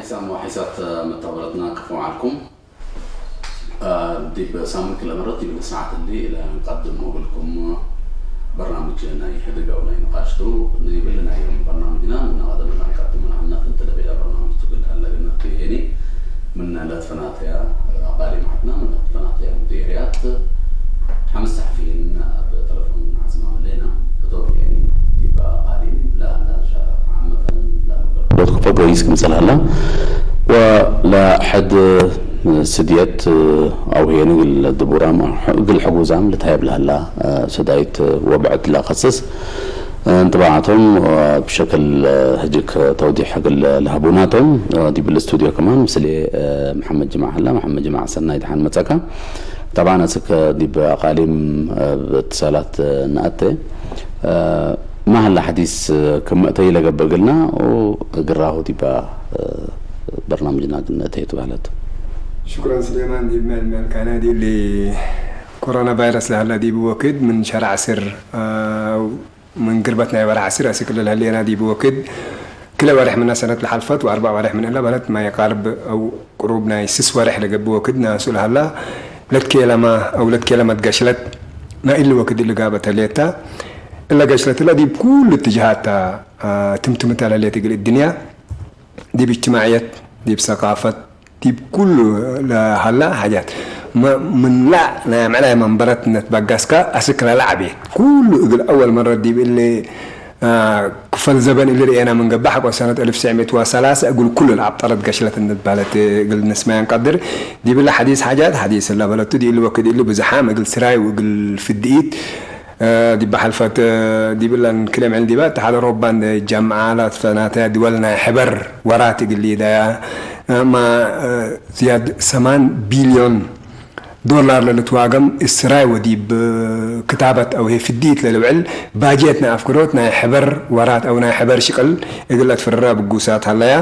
ሳሞ ሒሳት መታወረትና ክፉ ዓልኩም ዲብ ሳምንት ክለመረት ይብል ሰዓት እንዲ ኢለ እንቀድም ወግልኩም በርናምጅ ናይ ሕድጋው ናይ ንቃሽቱ ንይብል ናይ በርናምጅና ምናቀደም ናይ ቀድም ናህነት እንተ ደበያ በርናምጅ ትብል ኣለግነት ይሄኒ ምን ለትፈናተያ ቃሊ ማዕትና ምን ለትፈናተያ ሙዲርያት ሓምስ ሰሕፊን ኣብ ተለፎን ዓዝማ መለና እቶም ይሄኒ ዲባ ቃሊም ለአንዳንሻ ዓመተን ለመገር ዶት ክፈ ፖሊስ ክምጽል ኣላ ወለሐድ ስድየት ኣውሄኑ ግል ድቡራም ግል ሕጉዛም ልታየብ ለህላ ሰዳይት ወብዕድ ለኸስስ እንጥባዓቶም ብሸክል ህጅክ ተውዲሕ ግል ለህቡናቶም ዲብል ስቱዲዮ ከማን ምስሌ መሐመድ ጅማዕ ህላ። መሐመድ ጅማዕ ሰናይ ድሓን መጸካ። ጠብዓን ኣስክ ዲብ ኣቃሊም ብትሳላት ንኣተ ማህላ ሓዲስ ክምእተይ ለገብር ግልና ግራሁ ዲባ በርናምጅና ግንእተይ ትባህለት። ሽኩረን ስሌማን ዲብ መን መን ካና ዲሊ ኮሮና ቫይረስ ለሃላ ዲብ ወክድ ምን ሸርዓ ስር ምን ግርበት ናይ ወርሕ ዓስር ኣስክል ለህሌና ዲብ ወክድ ክለ ወርሕ ምና ሰነት ለሓልፈት ወኣርባዕ ወርሕ ምን እላ በለት ማይ ቃርብ ኣው ቅሩብ ናይ ስስ ወርሕ ለገብእ ወክድ ናሱ ለሃላ ለትኬለማ ኣው ለትኬለማ ትገሽለት ናይ እሊ ወክድ እሊ ጋበ ተሌታ እለ ገሽለት እላ ዲብ ኩሉ እትጅሃታ ትምትምታ ለሌት እግል እድንያ ዲብ እጅትማዕየት ዲብ ሰቃፈት ዲብ ኩሉ ለሀላ ሓጃት ምላእ ናይ ምዕላይ መንበረትነት በጋስካ ኣስክላ ለዓብየት ኩሉ እግል ኣወል መረት ዲብ እሊ ክፈል ዘበን እሊ ርኤና ምን ገባሕ ቆ ሰነት እልፍ ትስዕ ሚእት ወሰላሳ እግል ኩሉ ለዓብጠረት ገሽለት እንባለት እግል ንስማያን ቀድር ዲብላ ሓዲስ ሓጃት ሓዲስ እላ በለቱ ዲእሊ ወክድ እሊ ብዝሓም እግል ስራይ እግል ፍድኢት ዲባ ሓልፈት ዲብላን ክለ ምዕል ዲባ እታ ሓደ ሮባን ጃምዓ ላትፈናተ ድወል ናይ ሕበር ወራት እግል ሊዳያ እማ ዝያድ ሰማን ቢልዮን ዶላር ለልትዋገም እስራይ ወዲብ ክታበት ኣውሄ ፍዲት ለልውዕል ባጀት ናይ ኣፍክሮት ናይ ሕበር ወራት ኣው ናይ ሕበር ሽቅል እግል ኣትፍርራ ብጉሳት ሃለያ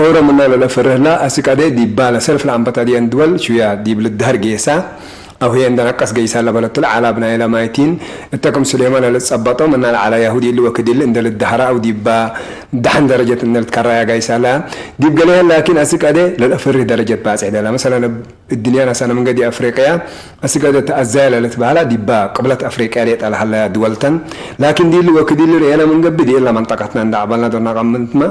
ኦሮ ምና ለለፍርህላ ኣስቀደ ዲባ ለሰልፍ ለኣንበታ ዲየን ድወል ሹያ ዲብ ልድሃር ጌሳ ኣው ህየ እንደ ነቀስ ገይሳ ለበለቱ ለዓላ ብናይ ለማይቲን እተ ክም ሱሌማን ለልጸበጦም እና ለዓላ ያሁድ ይል ወክድል እንደ ልዳህራ ኣው ዲባ ዳሕን ደረጀት እነ ልትከራያ ጋይሳላ ዲብ ገለየን ላኪን ኣስቀደ ለልአፍርህ ደረጀት ባጽሕ ደላ መሰለን እድንያ ናሳነ መንገዲ ኣፍሪቅያ ኣስቀደ ተኣዛያ ለልትበሃላ ዲባ ቅብለት ኣፍሪቅያ ሌጣ ለሃለያ ድወልተን ላኪን ዲል ወክድል ርኤና መንገቢ ዲላ መንጠቀትና እንዳ ዓባልና ዶና ቀምንትማ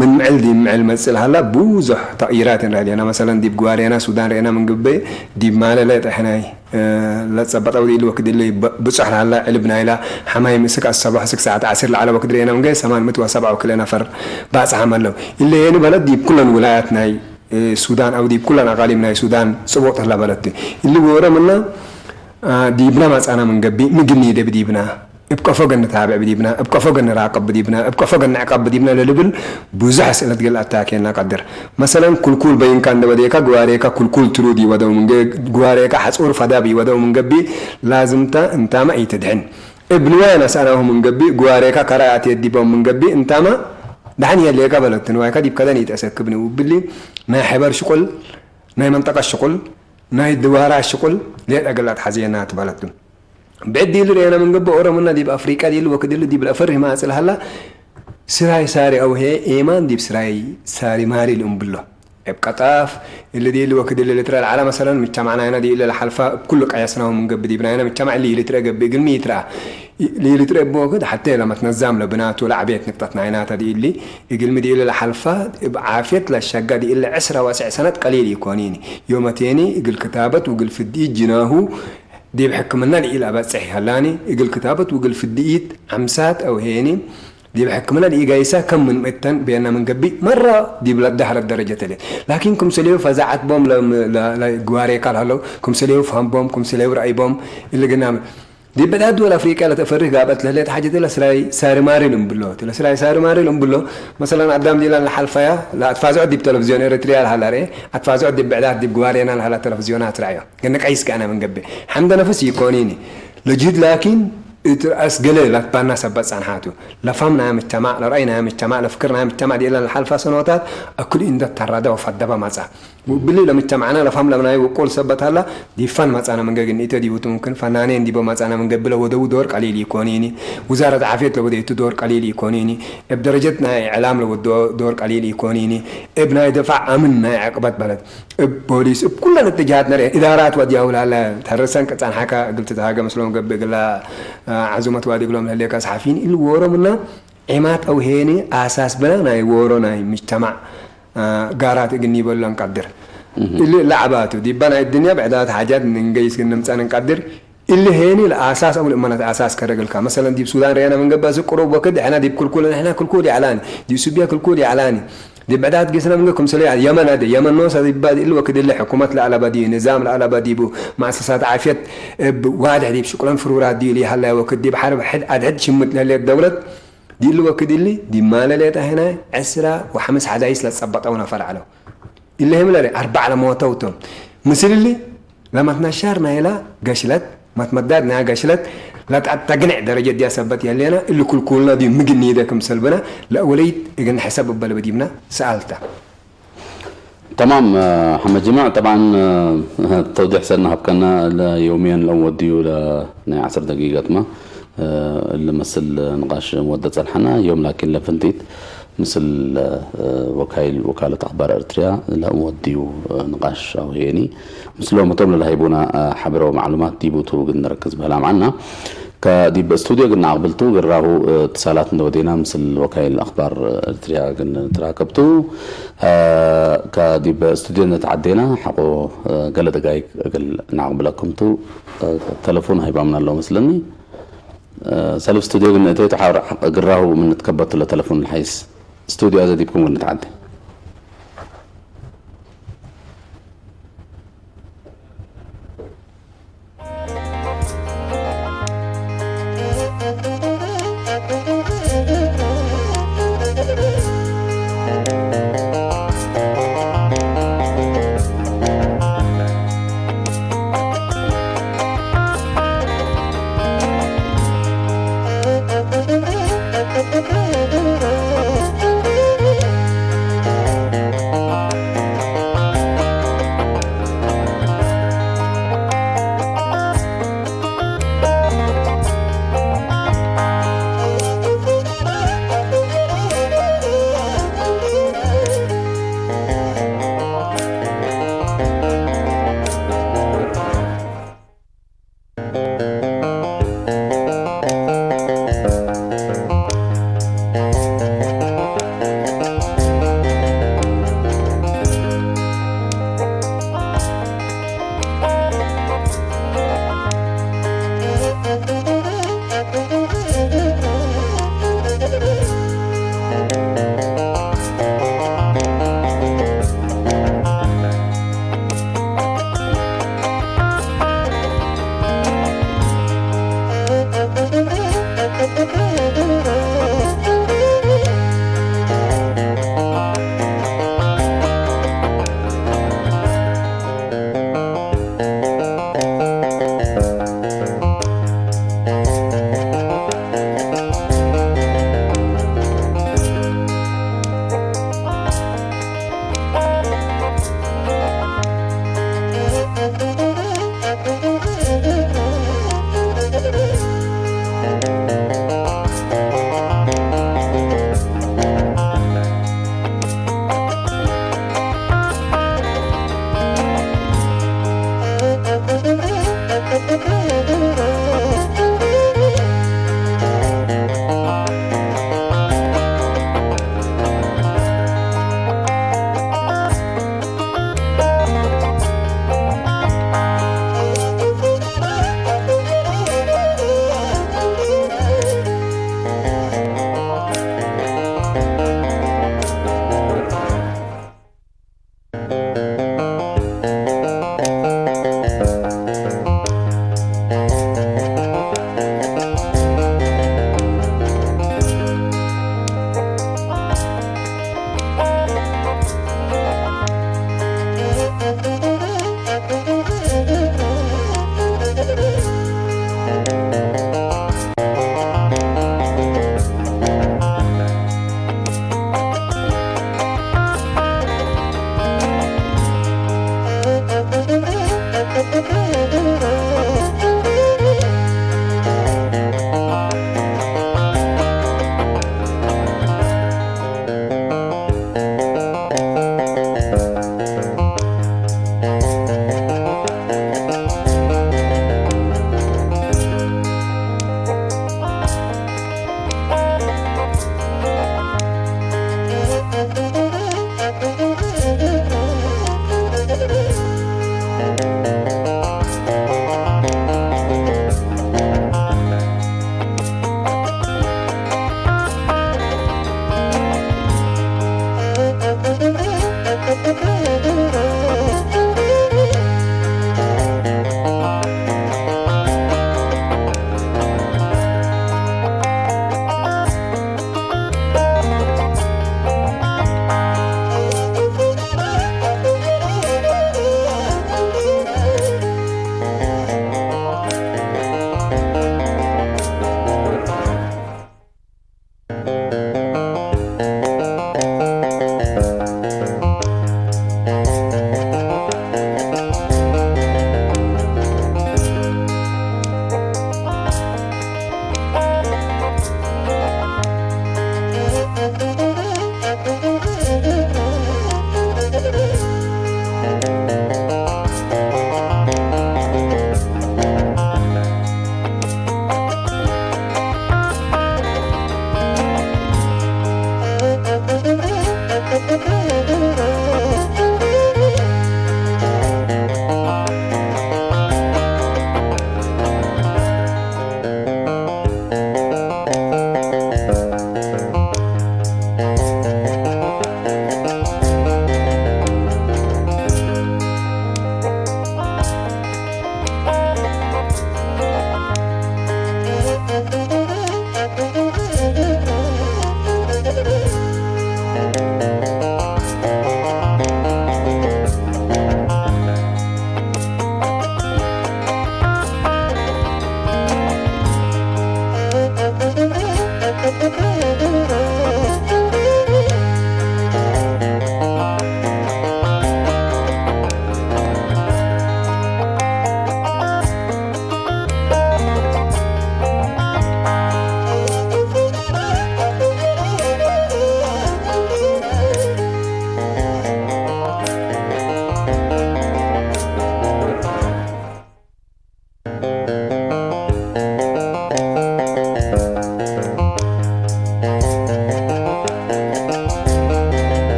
ምን ምዕል ዲብ ምዕል መጽእ ለሃላ ብዙሕ ተቅይራት ንርኢ ዲና። መሰለን ዲብ ግዋሬና ሱዳን ርኤና ምን ግበይ ዲብ ማለ ለጠ ሕናይ ለጸበጠ ወዲ ኢሉ ወክድ ኢሉ ብጹሕ ለሃላ ዕልብ ናይላ ሓማይ ምስክ ኣሰባሕ ስክ ሰዓት ዓስር ለዓለ ወክድ ርኤና ምን ገይ ሰማን ምት ወሰብዓ ወክለ ነፈር ባጽሓ መለው ኢለ የኒ በለት ዲብ ኩለን ውላያት ናይ ሱዳን ኣው ዲብ ኩለን ኣቃሊም ናይ ሱዳን ጽቡቅ ተላ በለት ኢሉ ወረ ምና ዲብና ማጻና ምን ገቢ ምግኒ ደብ ዲብና እብ ቀፎ ገንታብዕ ብዲብና፣ እብ ቀፎ ገንራቀብ ብዲብና፣ እብ ቀፎ ገንዕቀብ ብዲብና ለልብል ብዙሕ ኣስእለት ገል ኣታኬና ቀድር። መሰለን፣ ኩልኩል በይንካ እንደ ወዴካ ግዋሬካ ኩልኩል ትሩድ ይወደው ምንገ፣ ግዋሬካ ሐጹር ፈዳብ ይወደው ምንገቢ ላዝምታ እንታማ ኢትድሕን። እብ ንዋይ ነሳናሁ ምንገቢ ግዋሬካ ከራይ ኣትየዲቦም ምንገቢ እንታማ ዳሕን የሌካ በለት ንዋይካ ዲብ ከደን ኢትአሰክብ ንውብሊ ናይ ሕበር ሽቁል ናይ መንጠቀ ሽቁል ናይ ድዋራ ሽቁል ሌጠ ገላት ሓዜና ትበለትም። ብዕድ ኢሉ ርኤና ምንገብእ ኦሮምና ዲብ ኣፍሪቃ ዲሉ ወክድሉ ዲብ ለፈርህ ማጽል ሃላ ስራይ ሳሪ ኣውሄ ኤማን ዲብ ስራይ ሳሪ ማሪ ልእምብሎ። እብ ቀጣፍ እሊ ዲሉ ወክድሉ ልትረ ለዓላ መሰለን ምቻማዕናይና ዲለ ለሓልፋ እብ ኩሉ ቀየስናሁ ምንገብእ ዲብናይና ምቻማዕ እሊ ይልትረ ገብእ እግልሚ ይትረኣ። ይልትረ እብ ወክድ ሓተ ለመትነዛም ለብናቱ ለዓብየት ንቅጠት ናይናታ ዲእሊ እግልሚ ዲለ ለሓልፋ እብ ዓፍየት ለሸጋ ዲእለ ዕስራ ወስዕ ሰነት ቀሊል ኢኮኒኒ። ዮመቴኒ እግል ክታበት ውግል ፍዲ ጅናሁ ዲብ ሕክምና ልኢል ኣበጽሕ ይሀላኒ፣ እግል ክታበት ውግል ፍድኢት ዓምሳት አውሄኒ፣ ዲብ ሕክምና ልኢጋይሳ ከም ምን ምእተን ቤና ምን ገብእ መራ ዲብ ለዳህረት ደረጀት ለ። ላኪን ክምሰሌሁ ፈዛዓት ቦም ግዋሬካ ለሀለው፣ ክምሰሌሁ ፈሀም ቦም፣ ክምሰሌሁ ረአይ ቦም፣ እሊ ግና ዲብ ብዕዳት ድወል ኣፍሪቅያ ለተፈርህ ጋበት ለህሌት ሓጀት ለስራይ ሳሪ ማሪ ልምብሎ፣ ለስራይ ሳሪ ማሪ ልምብሎ፣ መሰለን ኣዳም ዲላን ለሓልፋያ ለኣትፋዝዖ ዲብ ተለቪዝዮን ኤረትርያ ለሀላ ርኤ፣ ኣትፋዝዖ ዲብ ብዕዳት ዲብ ግዋሬና ለሀላ ተለቪዝዮናት ረአዮ። ገነ ቀይስ ከኣነ ምን ገብእ ሓምደ ነፍስ ይኮኒኒ ለጅህድ ላኪን እቲ ርኣስ ገለ ላትባና ሰበት ጸንሓቱ ለፋም ናይ ምጅተማዕ ለራእይ ናይ ምጅተማዕ ለፍክር ናይ ምጅተማዕ ዲላ ለሓልፋ ሰነወታት እክሉ ኢንደ ተራዳ ወፈደባ መጻ ብሊ ለምጅተማዕና ለፋም ለምናይ ውቁል ሰበት ኣላ ዲፋን መጻና መንገግ ንኢተ ዲቡት ሙምክን ፈናኔ እንዲቦ መጻና መንገግ ብለ ወደቡ ዶር ቀሊል ይኮኒኒ ውዛረት ዓፍየት ለወደይቱ ዶር ቀሊል ይኮኒኒ እብ ደረጀት ናይ ዕላም ለወዶ ዶር ቀሊል ይኮኒኒ እብ ናይ ደፋዕ ኣምን ናይ ዕቅበት በለት እብ ፖሊስ እብ ኩለን እትጃሃት ነርኤ ኢዳራት ወድያውላለ ተርሰን ቅጻን ሓካ እግል ትትሃገ ምስሎም ገብእ እግላ ዓዙመት ዋዲ እግሎም ለህሌካ ሰሓፊን ኢሉ ወሮምና ዒማት ኣውሄኒ ኣሳስ ብና ናይ ወሮ ናይ ምጅተማዕ ጋራት እግን ይበሎ እንቀድር እሊ ላዕባቱ ዲባ ናይ ድንያ ብዕዳት ሓጃት ንንገይስ ግን ንምጻን እንቀድር እሊ ሄኒ ለኣሳስ ኣው ልእመናት ኣሳስ ከረግልካ መሰለን ዲብ ሱዳን ርያና ምንገባስ ቁሩብ ወክድ ሕና ዲብ ክልኩል ሕና ክልኩል ይዓላኒ ዲብ ሱቢያ ክልኩል ይዓላኒ ዲብ ዕዳት ጌስና ምንገ ክምስለ ይዓል የመን ኣደ የመን ኖሳ ዲባ ዲል ወክድ እሊ ሕኩመት ለኣለባ ዲዩ ንዛም ለኣለባ ዲቡ ማእሰሳት ዓፍየት እብ ዋድሕ ዲብ ሽቁለን ፍሩራት ዲዩ ሊሃላ ወክድ ዲብ ሓርብ ሕድ ኣድሕድ ሽምት ለህልየት ደውለት ዲል ወክድ እሊ ዲብ ማለ ሌጣ ሄና ዕስራ ወሓምስ ሓዳይስ ለጸበጠው ነፈር ዓለው እሊ ህምለሪ ኣርባዕ ለመወተውቶም ምስል እሊ ለመትነሻር ናይላ ገሽለት መትመዳድ ናይ ገሽለት ለጣት ተግንዕ ደረጀት ዲያ ሰበት የሌና እሊ ኩልኩልና ዲዩ ምግኒ ይደ ክምሰል ብና ለእወለይት እግን ሕሰብ እበል በዲብና ሰኣልታ تمام حمد جمع طبعا توضيح سنة هبكنا ليوميا لو وديو ل ናይ ዓሰርተ ደቂቅ ገጥማ ልመስል ንቃሽ ወደ ጸንሐና ዮም ላኪን ለፍንቲት ምስል ወካይል ወካለት ኣኽባር ኤርትርያ ለእወድዩ ንቃሽ ኣውሄኒ ምስሎም እቶም ለላሂቡና ሓበራዊ ማዕሉማት ዲቡቱ ግን ንረክዝ በህላ ማዓና ከዲብ ስቱዲዮ ግን ንኣቕብልቱ ግራሁ ትሳላት እንደወዴና ምስል ወካይል ኣኽባር ኤርትርያ ግን ትራከብቱ ከዲብ ስቱዲዮ ነተዓዴና ሓቆ ገለ ደጋይግ እግል ንኣቕብለኩምቱ ተለፎን ሃይባምና ኣለዉ መስለኒ ሰልፍ ስቱዲዮ ግን እተይ ተሓር ግራሁ ምን ትከበቱ ለተለፎን ልሓይስ ስቱዲዮ ኣዘዲብኩም ግን ንተዓዴ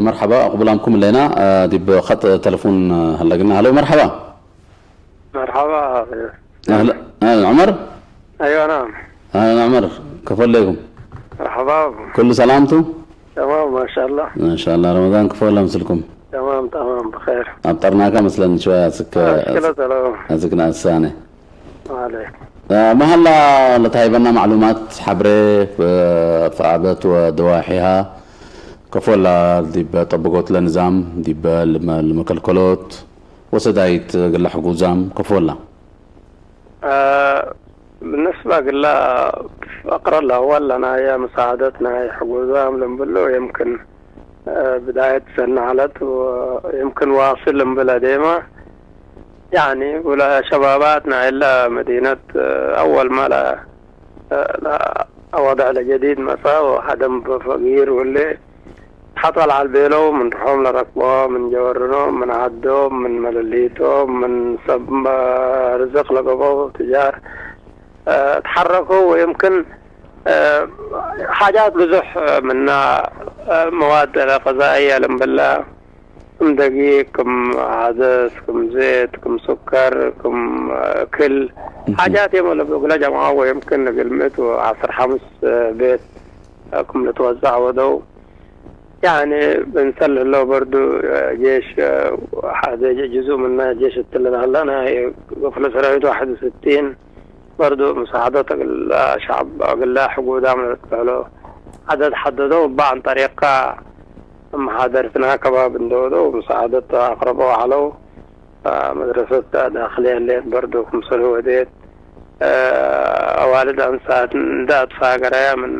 መርሓባ፣ ቅቡላምኩም ኣለና። ዲብ ኸጥ ተለፉን ሃለግና። ሃሎ፣ መርሓባ። መርሓባ። ኣህለ-፣ ኣህለን ዑመር። ኣይዋ፣ ናም። ኣህለን ዑመር፣ ከፈለይኩም። መርሓባ። ኩሉ ሰላምቱ? ተማም፣ ማሻላ። ማሻላ፣ ረመዳን ክፈላ ምስልኩም። ተማም፣ ተማም፣ ብኸይር። ኣብ ጠርናካ መስለን ሽወያ ስከ-፣ ኣሽክለ ሰላም። ኣዝግና ኣሳነ። ኣለ። መሃላ ለተሃይበና ማዕሉማት ሓብሬ፣ ብ-፣ ፈኣበት ወደዋሒሃ፣ ከፎላ ዲበ ጠብጎት ለንዛም፣ ዲበ ልመ-፣ ልመከልከሎት፣ ወሰዳይት ግላ ሕጉዛም፣ ከፎላ። አ፣ ብነስባ ግላ ፈቅረላ ዋላ ናያ መሳዓደት ናይ ሕጉዛም ለንብሎ የምክን፣ አ፣ ብዳየት ሰናዕለት ወ-፣ የምክን ዋስል ለንብለ ዴማ፣ ያኒ፣ ውላ ሸባባት ናይላ መዲነት፣ አ፣ ኣወል ማላ፣ አ፣ ላ-፣ ኣዋድዕ ለጀዲድ መጻ ወሓደም ፈጊር ውሌ ሓቶ ኣልዓል ቤለው ምን ርሖም ለረክቦ ምን ጀወርኖም ምን ዓዶም ምን መለሊቶም ምን ሰብ ርዝቅ ለገበው ትጃር፣ አ፣ ተሓረከው ወየምክን፣ አ፣ ሓጃት ብዙሕ ምና፣ አ፣ መዋድ ለቀዛእያ ለምብላ ክም ደጊቅ፣ ክም ዓደስ፣ ክም ዜት፣ ክም ሱከር፣ ክም፣ አ፣ እክል ሓጃት እዮም ለብእግለ ጀምዓ ወየምክን ንግልምት ዓስር ሓሙስ ቤት ክም ልትወዛዕ ወደው። ያኒ ብንሰል ህሎ በርዱ ጄሽ ሓደ ጅዙእ ምና ጄሽ እትልን ሀላ ናይ ክፍለ ሰራዊት ዋሕድ ስቲን በርዱ መሳዕደት እግላ ሻዕብ እግላ ሕጉዳ ምነት በህሎ ዓደድ ሓደዶ ባዕን ጠሪቅካ መሓደርትና ከባቢ እንደወደው መሳዕደት ኣቅረበው ዓለው። መድረሰት ዳክልያ ሌት በርዱ ክምሰል ወዴት ኣዋልድ ኣንሳት እንዳ ኣትፋገረያ ምን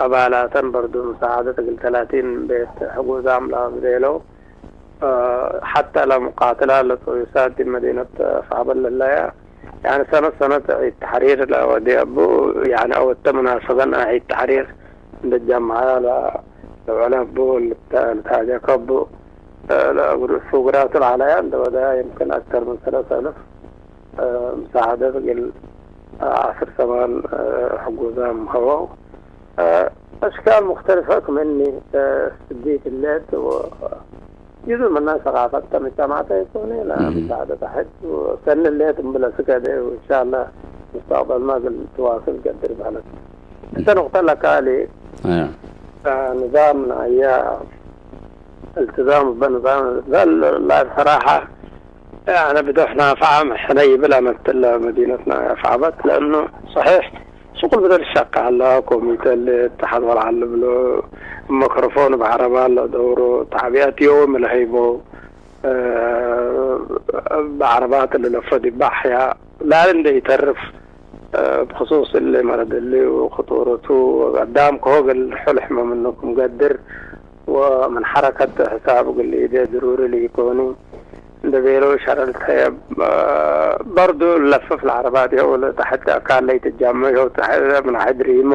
ኣባላተን በርዱ መሳዕደት እግል ተላቲን ቤት ሕጉዛም ላብዜለው ሓታ ለሙቃትላ ለጦይሳት ዲ መዲነት ፋበል ለላያ ያኒ ሰነት ሰነት ዒድ ተሕሪር ለወዲ ኣቡ ያኒ ኣወተ ሙናሰበን ዒድ ተሕሪር እንደጃማያ ለውዕለ ኣቡ ልታጀከቡ ፉግራቱ ለዓላያ እንደወደ يمكن أكثر من ثلاثة آلاف مساعدة قل عشر ثمان حجوزة مهوو أشكال مختلفة كمني سديت الليت و يزو منا ثقافة مجتمعات يكوني لا مساعدة تحت وسن الليت بلا سكدة وإن شاء الله مستقبل ما قل تواصل قدر بالك. أنت نقطة لك علي نظام أيام التزام بنظام لا صراحة أنا بدو احنا فعم احنا يبلا مثل مدينتنا فعبت لأنه صحيح شغل بدل الشقة على كوميتا اللي اتحد والعلم له ميكروفون بعربة له دوره تعبئة يوم الهيبو ብዓረባት ለለፈ ዲባሕያ ላል እንደ ይተርፍ ብክሱስ እለ መረደሊ ወክጡረቱ ኣዳም ከሆገል ሑል ሕመምኖ ክምገድር ወምን ሐረከት ሕሳብ እግል ኢደ ድሩሪ ለኢኮኑ እንደ ቤሎ ሸረልተ በርዱ ለፍፍ ለዓረባት ይኸው ለታሕት አካል ለይትጃመ ይኸው ምን ሕድሪሞ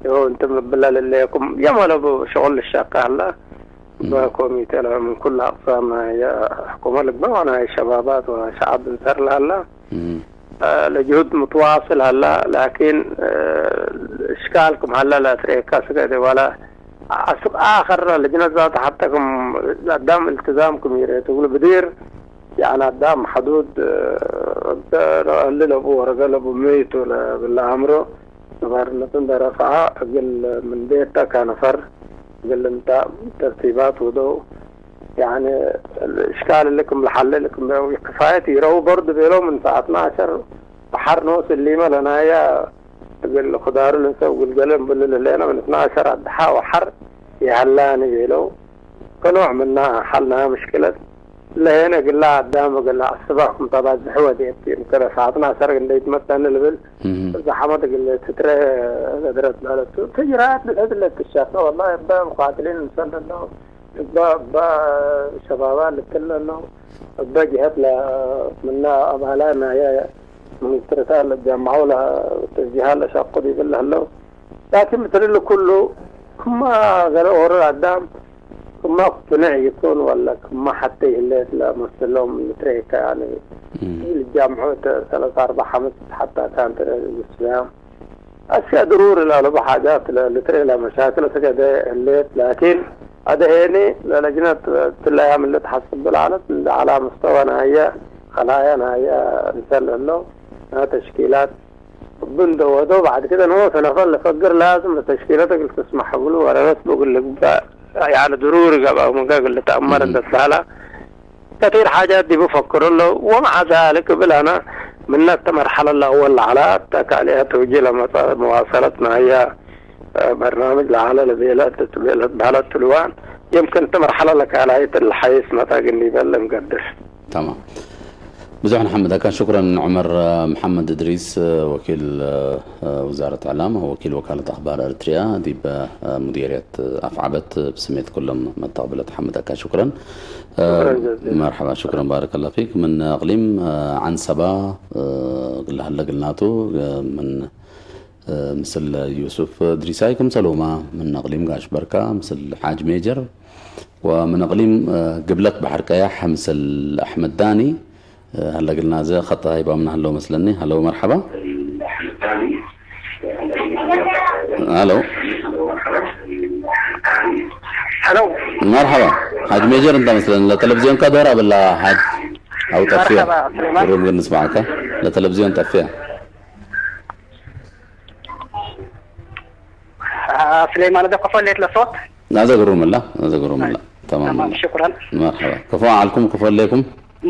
ይኸው እንት ምብለል እለኩም የመለቡ ሽቁል ልሸቀ አላ በኮሚቴ ለ ምን ኩሉ አቅሳም ናይ ሕኩመ ልግበእ ወናይ ሸባባት ወሸዓብ እንሰር ለሀላ ለጅሁድ ምትዋስል ሀላ ላኪን እሽካል ክም ሀላ ለትሬካ ስገደ ወላ አስብ አኸር ለጅነት ዛት ሐተ ክም አዳም እልትዛም ክም ይሬ ትብሉ ብዲር ያኒ አዳም ሐዱድ እሊ ለቡ ወረገ ለቡ መይቱ ለብለ አምሮ ነባርነትን ደረፈዓ እግል ምን ቤተ ከነፈር እግል እንተ ተርቲባት ውደው ያኒ እሽካል እሊ ክም ለሐለ ክም ክፋየት ይረው በርድ ቤለው ምን ሰዓት ናሸር በሐር ኖስ እሊመ ለናያ እግል ክዳሩ ልንሰብ ግልገለ እምብል ለህሌና ምን እትና ዐሸር አድሓ ወሐር ይሀላኒ ቤለው። ከኖዕ ምና ሓልና ምሽክለት ለሄነ ግላ ኣዳም ግላ ኣስባኩም ተባዝሕ ወዲት ምክረ ሰዓትና ሰርግ እንደይትመጠን ልብል እዛ ሓመድ ግል ትትረ ገድረት ማለቱ ትጅራት ብዕድለት ትሻፈ ወላ እባ ኳትሊን እንሰለሎ እባ እባ ሸባባ ልክለሎ እባ ጅሀት ምና ኣባላ ናየ ሚኒስትርታ ለጃማዑ ተጅሃ ለሻቁ ይብል ኣለዉ ላኪን ብትልል ኩሉ ክማ ገለ ኦሮ ኣዳም ክማ ኩነ ይኩን ወላ ክማ ሓተ ይህለት ለመስሎም ንትሬካ ያኒ ልጃምዑ ሰለሳ ኣርባ ሓመት ሓታ ካንተ ዝስያም أشياء ضروري لا لبا حاجات لتري لها مشاكل وتقعد الليت لكن هذا هيني للجنة تلاقيها من اللي تحسب بالعالم على مستوى نهاية خلايا نهاية مثال له تشكيلات بندو ودو بعد كده نو سنفل نفكر لازم التشكيلات اللي تسمح له ولا ناس بقول لك يعني ضروري قبل ما قال اللي تأمر الدسالة كثير حاجات دي بفكروا له ومع ذلك بلا أنا من التمرحلة الأول على التكاليات وجي لما مواصلتنا هي برنامج لعلى لبيلة بيلة بلد تلوان يمكن تمرحلة لك على هيئة الحيس ما تاقني بل مقدر. تمام. ብዙሕ ንሓምደካ ሽኩረን ዑመር መሓመድ እድሪስ ወኪል ውዛረት ዕላም ወኪል ወካለት ኣኽባር እርትርያ ዲብ ሙዲርየት ኣፍዓበት ብስሜት ኩሎም መተቕብለት ሓምደካ ሽኩረን መርሓባ ሽኩረን ባረከላ ፊክ ምን ኣቕሊም ዓንሰባ ግላሃለ ግልናቱ ምን ምስል ዩሱፍ ድሪሳይ ክምሰልሁማ ምን ኣቕሊም ጋሽ በርካ ምስል ሓጅ ሜጀር ومن أقليم قبلك بحر قياح مثل أحمد داني هلا قلنا زي خط هاي بامنا هلو مثلني هلو مرحبا هلو هلو مرحبا حاج ميجر انت مثلا لتلفزيون كدورة ولا حاج او تفيه مرحبا سليمان نسمعك لتلفزيون تفيه سليمان ده كفو ليت لصوت ናዘ ግሩምላ ናዘ ግሩምላ تمام تمام شكرا مرحبا كفو عليكم كفو ليكم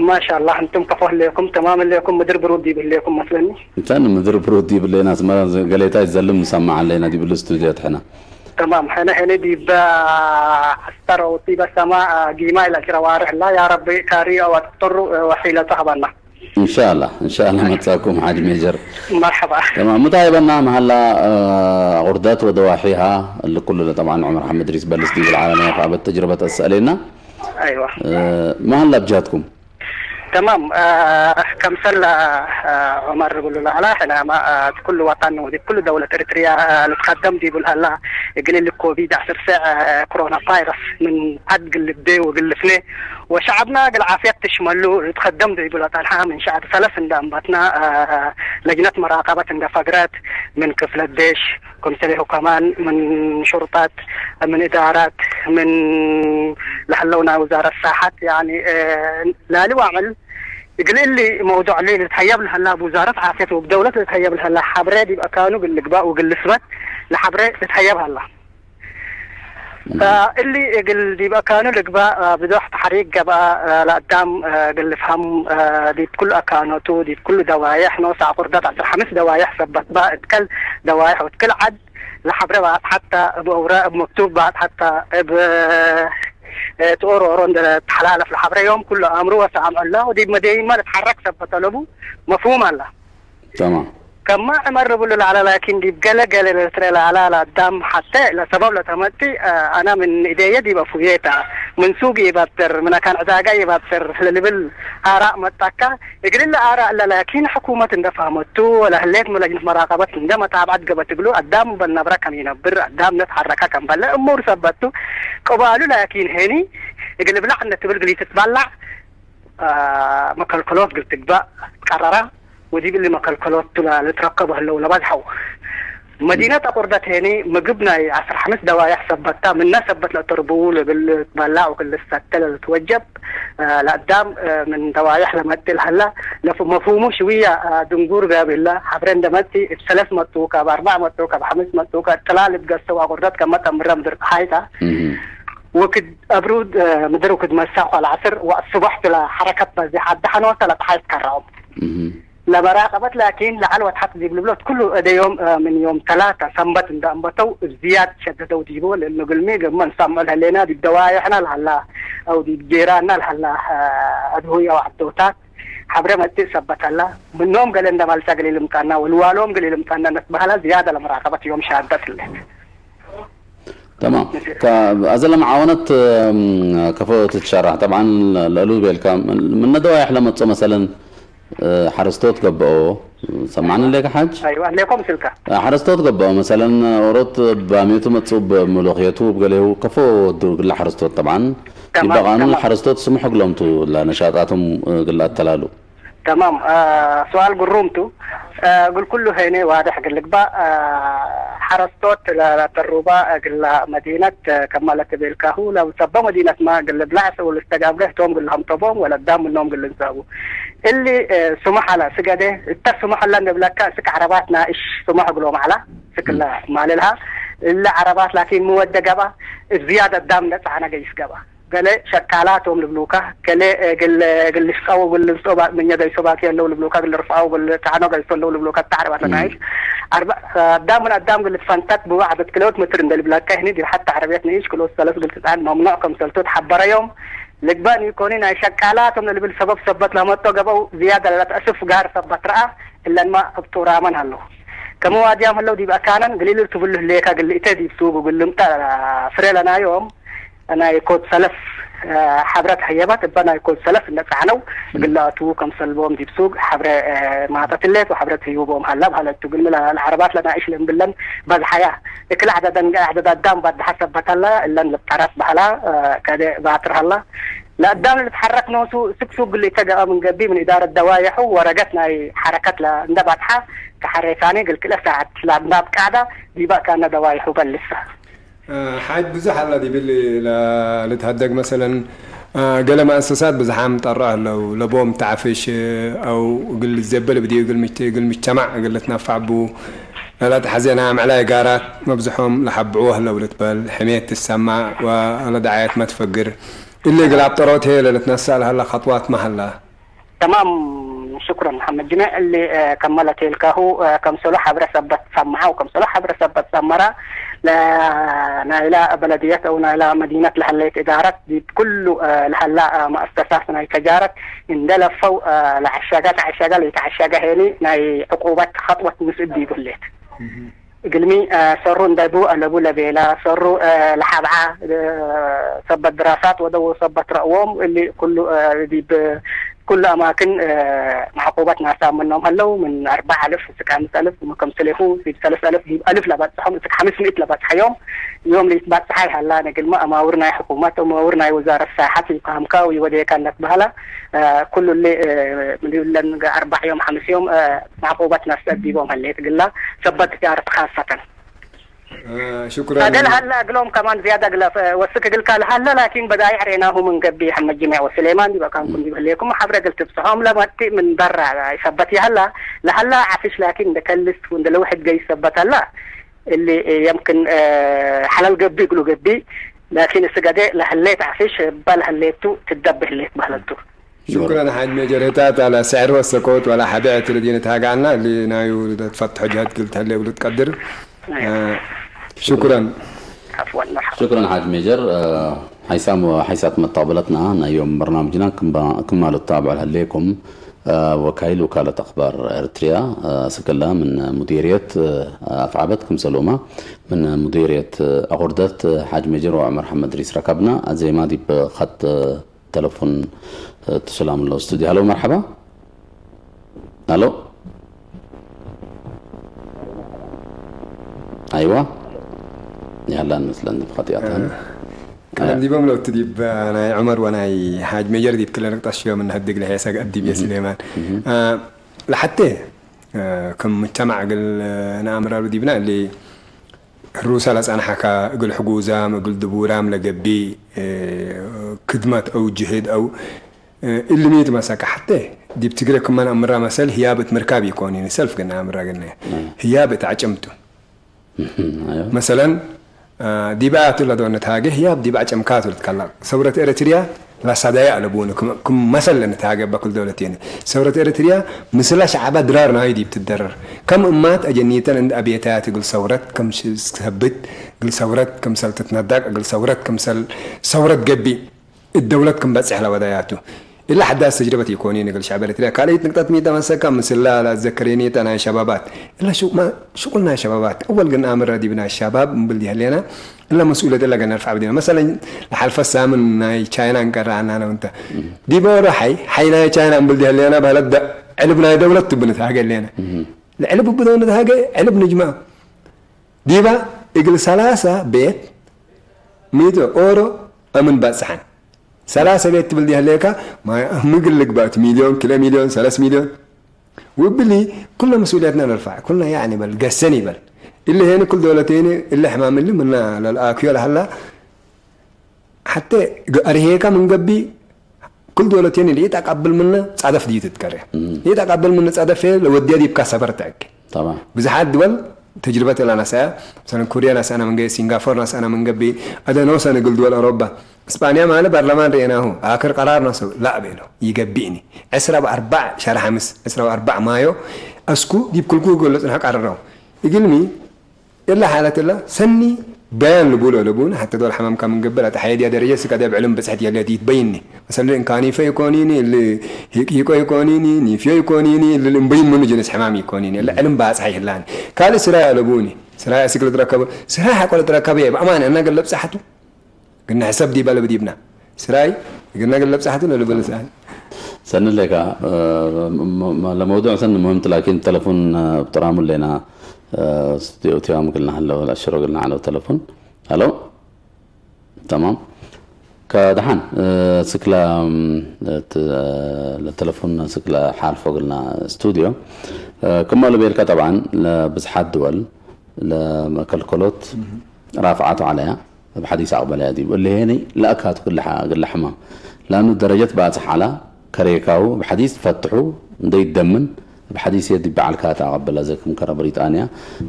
ما شاء الله انتم كفو ليكم تمام ليكم مدير برودي ليكم مثلني እንተን ምድሪ ብሩድ ይብለና ኣስመራ ገሌታ ይዘልም ንሰማዕ ኣለና ዲብሉ ስቱድዮ ትሕና تمام حنا هنا دي با عسكر وطيبة سما جيما إلى كرا وارح لا يا ربي كاري أو تطر وحيلة صاحبنا إن شاء الله إن شاء الله መጻኩም ሓጅ ሜጀር مرحبا تمام ምታይ በና መሃላ غردات ودواحيها اللي كل طبعا عمر حمد ريس بلس دي بالعالم فعبت تجربة أسألنا أيوة መሃላ ብጃትኩም تمام آه كم سلة آه عمر بقول له لا احنا ما آه كل وطن ودي كل دولة اريتريا آه نتقدم دي بقول الله يقول لك كوفيد عشر ساعة آه كورونا فيروس من عد قل الدي وقل الاثنين وشعبنا قل عافية تشمل له نتقدم دي بقول الله من شعب ثلاث اندام باتنا آه لجنة مراقبة اندفقرات من كفلة ديش كمثله كمان من شرطات من إدارات من لحلونا وزارة الصحة يعني آه لا لواعمل يقول لي موضوع اللي تهيب لها الله بوزارة عافية وبدولة تهيب لها الله حبري دي بأكانو قل لقباء وقل لسبت لحبري تهيب هلا فاللي يقول دي بأكانو لقباء بدوح تحريق قباء لقدام قل فهم دي بكل أكانوتو دي بكل دوايح نوسع قردات عشر خمس دوايح سبت بقى اتكل دوايح وتكل عد لحبري بعد حتى بأوراق مكتوب بعد حتى ب تقرر تحلالف لحبري يوم كله أمره وسام الله ودي مدينة ما تتحرك سبت لبو مفهوم الله تمام كما أمر بقول له على لكن دي بقلة قلة لترى على على دم حتى لا سبب لا تمتي أنا من إيديا دي بفويتا من سوقي باتر من كان عداقة يباتر للبل آراء متكا يقول لي آراء لا لكن حكومة اندفهمتو ولا هليت ملجنة مراقبة عندما تابعت قبت تقولوا الدام بالنبرة كم ينبر الدام نتحركها كم بلا أمور سبتو قبالو لكن هني يقول بلع أن تبل قلي تتبلع آه مكلكلوت قلت تقبا قررة ودي باللي مكلكلوت تلا لتركب هلو لبزحو مدينة قردة هني مقبنا عشر خمس دوايح سبتها من ناس سبت لتربو لبل تبلع وكل الستة لتوجب لقدام من دوايح لمتل هلا لف مفهومه شوية دنقور قابل لا حبرين دمتي بثلاث متوكة بأربع متوكة بخمس متوكة تلال بقصة وغردات كما تمرم در حيتا وكد أبرود مدر وكد مساق العصر والصبح تلا حركة بزي حد حنوة تلا تحيط كرعب ለመራቀበት ላኪን ለዓል ወትሓት ዲብ ልብሎት ኩሉ እደዮም ምን ዮም ተላታ ሰንበት እንዳ እንበተው እብ ዝያድ ሸደደው ዲቦ ለእልኑ ግልሚ ገመ እንሳምዖ ለህሌና ዲብ ደዋየሕና ለሃላ አው ዲብ ጌራና ለሃላ አድሁይ አው ዓደውታት ሐብረ መጥእ ሰበት አላ ምኖም ገለ እንደ ማልጫ ገሌ ልምጣና ወልዋሎም ገሌ ልምጣና እነት በሃላ ዝያደ ለመራቀበት ዮም ሻደት እለ። تمام. አዘለ መዓወነት ከፎ ትትሸራሕ ጠብዓን ለእሉ ቤልካ ምነ ደዋይሕ ለመጾ መሰለን ሓረስቶት ገብኦ ሰማዕኒ ሌካ ሓጅ አይዋ ሌኮም ስልካ ሓረስቶት ገብኦ መሰለን ኦሮት ባሜቱ መጽኡ ብምሉኽየቱ ብገሌሁ ከፎ ወዱ ግላ ሓረስቶት ጠብዓን تمام، ይበቃኑ تمام. ሓረስቶት ስሙ ሕግሎምቱ ለነሻጣቶም ግላ ኣተላሉ تمام. آه، سؤال قرومتو. آه، قل كله هيني واضح قال لك با آه، حرستوت لا لا تروبا آه، قال لها مدينة آه، كمالة بيلكاهو لو سبا مدينة ما قال لها بلعس ولا استقابله توم قال لهم طبوم ولا دام منهم قال لهم سابو اللي آه، سمح على سجده التسمح لنا بلكا سك عرباتنا ايش سمح قلهم على سك الله ما لها الا عربات لكن مودة قبا الزيادة دام نتعنا قيس قبا ገለ ሸቃላቶም ልብሉካ፣ ገለ ግል ግል ሽቃው ግል ሶባ ምኛ ገይ ሶባ ከለው ልብሉካ፣ ግል ርፋው ግል ታዕኖ ገይ ሶለው ልብሉካ፣ ታዕረባት ናይ አርባ አዳም ምን አዳም ግል ፈንታት ብዋዕበት ክለውት ምትር እንደ ልብላካ ይህኒ ዲብ ሓታ ዓረብያት ንኢሽ ክሎት ሰለስ ግል ትጣን መምኖዕ ከም ሰልቶት ሓበረዮም ልግባን ይኮኒ ናይ ሸቃላቶም ልብል ሰበብ ሰበት ለመጦ ገበው ዝያዳ ለተእስፍ ጋር ሰበት ረኣ እለንማ እብጡራመን ኣለዉ ከመዋድያም ህለው ዲብ ኣካነን ግሊል ትብሉ ህሌካ ግልኢተ ዲብ ሱጉ ግልምጠ ፍሬ ለናዮም ናይ ኮድ ሰለፍ ሓብረት ሀየባት እባ ናይ ኮድ ሰለፍ እነጻዕነው ግላቱ ከም ሰልቦም ዲብ ሱግ ሓብረ ማጠትሌት ወሓብረት ህዩቦም ሀላ ብሀለቱ ግን ምላ ለዓረባት ለናእሽ ለእምብለን በዝሓያ እክል ዓደደን ዓደዳዳም ባድሓ ሰበተላ እለን ልብጠረት በሀላ ከደ ባትር ሀላ ለአዳም ልትሐረክ ኖሱ ስግ ሱግ ግልኢተ ገአ ምን ገቢ ምን ኢዳረት ደዋየሑ ወረገት ናይ ሐረከት እንደ ባትሓ ከሐሬሳኔ ግልክለ ሳዓት ለአንዳብ ቃዳ ዲባ ካነ ደዋይሑ በልሳ። ሓጅ ብዙሕ ኣላ ዲብል ልትሃደግ መሰለን ገለ መእሰሳት ብዝሓም ጠራ ኣለው ለቦም ተዓፍሽ ኣው ግል ዘበል ብዲዩ ግል ምጅተማዕ ግል ትነፋዕ ቡ ላላ ተሓዜና ምዕላይ ጋራት መብዝሖም ለሓብዕዎ ህለው ልትበል ሕሜት ትሰማዕ ወለደዓየት መትፈግር እሊ ግል ኣብ ጠሮት ሄ ለልትነሳ ለሃላ ኸጥዋት መሃላ تمام شكرا محمد جميع اللي آه، كملت الكاهو آه، كم سلو حبر سبت سمعة وكم سلو حبر سبت سمرة لا نايلا بلدية أو نايلا مدينة لهليت إدارة دي كل آه، لهلا آه، مؤسسات ناي تجارة إن دلفوا آه، لعشاقات عشاقة ليتعشاقة هيني ناي عقوبات خطوة مسؤدي بليت ግልሚ ሰሩ እንደቡ ኣለቡ ለቤላ ሰሩ ለሓብዓ ሰበት ድራሳት ወደው ሰበት ረእዎም እሊ ኩሉ ዲብ ኩሉ ኣማክን ማዕቁበት ናሳ ምኖም ሀለው ምን ኣርባዕ ኣልፍ እስክ ሓምስ ኣልፍ ከምስሌኹ ዲብ ሰለስ ኣልፍ ዲብ ኣልፍ ለባጽሖም እስክ ሓምስ ሚእት ለባጽሐዮም እዮም ሊትባጽሓ ይሃላ ነግልማ ኣማውር ናይ ሕኩመት ኣማውር ናይ ወዛረት ሳሓት ይካምካ ይወደየካ እንዳትበሃላ ኩሉ ሊ ምንድለን ኣርባዕ እዮም ሓምስ እዮም ማዕቁበት ናስ ዲቦም ሀሌት ግላ ሰበት ጃርት ካሰተን ሽኩረን هذا هلا اقلهم كمان زياده اقلا وسك اقل كان هلا لكن بدايع ريناهم من قبي حمد جميع وسليمان يبقى كان كنت بهليكم حبر قلت بصحهم لما تي من برا يثبت يا هلا لهلا عفش لكن ده كلست وند لو حد جاي يثبت هلا اللي يمكن حلال قبي يقولوا قبي لكن السجدة لهليت عفش بل هليتو تدبه ليت بهلتو شكرا حاج ميجر هتات على سعر والسكوت ولا حدا اعترض ينتهاق عنا اللي نايو تفتح جهات قلت هلا يقولوا تقدر شكرا عفوا مرحبا شكرا حاج ميجر ሓይሳም ሓይሳት መጣበለትና ናይ ዮም በርናምጅና ክማሉ ታብዕ ለሌኩም ወካይል ውካለት ኣኽባር ኤርትርያ ስክላ ምን ሙዲርየት ኣፍዓበት ክምሰልኡማ ምን ሙዲርየት ኣቑርደት ሓጅ ሜጀር ወዕመር ሓመድ ሪስ ረከብና ኣዜማ ዲብ ኸጥ ተለፎን ትስላም ኣሎ ስቱዲዮ ሃሎ መርሓባ ሃሎ ኣይዋ ይሃላን መስለን ብኸጢኣታን ቀደም ዲቦም ለውቲ ዲብ ናይ ዑመር ወናይ ሓጅ ሜጀር ዲብ ክለ ንቅጣ ሽዮም እንሀድግ ለሄሰ ዲብ የስሌማን ለሓቴ ከም ሙጅተማዕ እግል ንኣምራሉ ዲብና እሊ ህሩሰ ለጸንሐካ እግል ሕጉዛም እግል ድቡራም ለገቢ ክድመት አው ጅህድ አው እልሚ ትመሰካ ሓተ ዲብ ትግረ ክመ ነአምራ መሰል ህያብ እት ምርካብ ኢኮን ሰልፍ ግና አምራ ግና ህያብ እት አጨምቱ መሰለን ዲብ አያቱ ለዶነት ሃገ ህያብ ዲብ አጨምካቱ ልትከላ ሰውረት ኤረትርያ ላሳዳያ ኣለብኡን ክም መሰል ለንተሃገ በኩል ደውለት የነ ሰውረት ኤርትርያ ምስላ ሸዓባ ድራር ናይ ዲብ ትደረር ከም እማት ኣጀኒተን እንደ ኣቤታያት እግል ሰውረት ከም ሰብት እግል ሰውረት ከም ሰልትት ነዳቅ እግል ሰውረት ከም ሰል ሰውረት ገቢ እደውለት ከም በጽሕ ለወዳያቱ ኢላ ሓዳስ ተጅርበት ይኮኒ ንግል ሸዓብ ኤርትርያ ካልእት ንቅጠት ሚታ መሰካ ምስላ ላዘከሬኒታ ናይ ሸባባት ኢላ ሽቁል ናይ ሸባባት እወል ግን ኣምረ ዲብና ሸባብ እምብል ዲህሌና እላ መስኡለት እላ ገና ርፋዕ ብዲና መሰለን ለሓልፈ ሳምን ናይ ቻይና እንቀራ ኣናነ እንተ ዲበ ወረ ሓይ ሓይ ናይ ቻይና እምብል ዲህሌና ባህለት ዕልብ ናይ ደውለት ትብንት ሃገ ሌና ለዕልብ ብደውነት ሃገ ዕልብ ንጅማ ዲባ እግል ሰላሳ ቤት ሚእቲ ኦሮ ኣምን ባጽሓን ሰላሳ ቤት ትብል ዲህሌካ ምግል ልግባት ሚልዮን ክለ ሚልዮን ሰለስ ሚልዮን ውብሊ ኩልና መስኡልያትና ነርፋዕ ኩልና ያዕኒ በል ገሰን ይበል እለ ሄኒ ኩል ደውለት ሄኒ እለ ሕማም እሊ ምና ለልኣክዮ ለሃላ ሓተ ኣርሄካ ምን ገቢ ኩል ደውለት ሄኒ ልኢት ኣቃብል ምነ ጻደፍ ድዩ ትትከርያ ልኢት ኣቃብል ምነ ጻደፍ ለወድያ ዲብካ ሰበር ተእክ طبعا ብዙሓት ድወል ተጅርበት ላ ናሳያ ሰለን ኮሪያ ናሳና መንገ ሲንጋፎር ናሳና መንገቢ ኣደ ነውሰን እግል ድወል ኣውሮባ እስጳንያ ማለ ባርላማን ርኤናሁ ኣክር ቀራር ናሱ ላእ ቤሎ ይገቢእኒ ዕስራ ብኣርባዕ ሻር ሓምስ ዕስራ ብኣርባዕ ማዮ ኣስኩ ዲብ ክልኩ ገሎ ጽንሐ ቀርረው እግልሚ እላ ሓለት እላ ሰኒ በያን ልቡሎ ለቡን ሓተ ዶል ሓማምካ ምንገብር ኣተ ሓየድያ ደረጀ ስቀደ ብዕልም ብጽሕት የለ ይትበይኒ መሰለ እንካኒፈ ይኮኒኒ እል ሂቆ ይኮኒኒ ኒፍዮ ይኮኒኒ እል እምበይን ምኑ ጅንስ ሕማም ይኮኒኒ እለ ዕልም ባጽሓ ይህላኒ ካልእ ስራይ ኣለቡኒ ስራይ ኣስግል ትረከቡ ስራይ ሓቆለ ትረከበ ብኣማን እና ገለብ ጻሕቱ ግን ሕሰብ ዲባ ለብዲብና ስራይ ግን ነገር ለብጻሕቱ ለልብል ስኣል ሰኒ ለካ ለመውዱዕ ሰኒ مهم ላኪን ተለፎን ብጥራሙ ለና ስቱዲዮ እቲዋ ምግልና ኣለዎ ኣሽሮ ግልና ኣለዎ ተለፎን ሄሎ تمام ከደሓን ስክላ ለተለፎን ስክላ ሓልፎ ግልና ስቱዲዮ كما لبيلك طبعا لبزحات دول ለመከልከሎት رافعات عليها ብሓዲስ ኣቕበለያ ዲቡ እለ ሄኒ ለኣካቱ ግልሓ ግልሕማ ላኑ ደረጀት ባጽሕ ዓላ ከሬካው ብሓዲስ ፈትሑ እንደይደምን ብሓዲስ የዲ በዓልካ ተኣቐበላ ዘክም ከረ ብሪጣንያ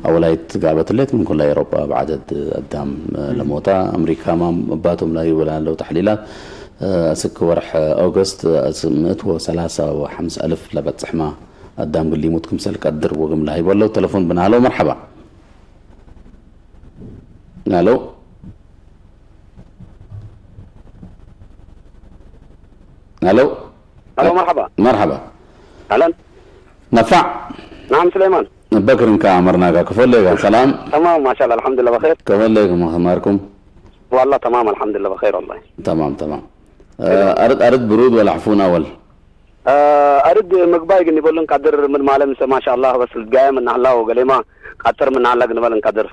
ኣወላይት ጋበትሌት ምን ኩላ ኤሮጳ ብዓደድ ኣዳም ለሞታ ኣምሪካ ማም እባቶም ላይ ይወላ ያለው ተሕሊላት እስክ ወርሕ ኦገስት ምእት ወሰላሳ ወሓምሳ ኣልፍ ለበጽሕማ ኣዳም ግሊሙት ክምሰል ቀድር ወግም ላሂ በለው ተለፎን ብናሃለው መርሓባ ሄሎ ሄሎ ሄሎ መርሓባ መርሓባ ኣለን ነፋዕ ናም ስሌማን በክር እንካ መርናጋ ክፈለጋ ሰላም تمام ما شاء الله الحمد لله بخير ከፈለግ ማርኩም والله تمام الحمد لله بخير والله تمام تمام ኣርድ ኣርድ ብሩድ ወላ ሕፉን ኣወል ኣርድ ምግባይ ግን ይበሉን ቀድር ምን ማለም ሰ ማሻ አላህ በስ ልትጋየ ምን አላህ ወገሌማ ቀጥር ምን አላ ግን በልን ቀድር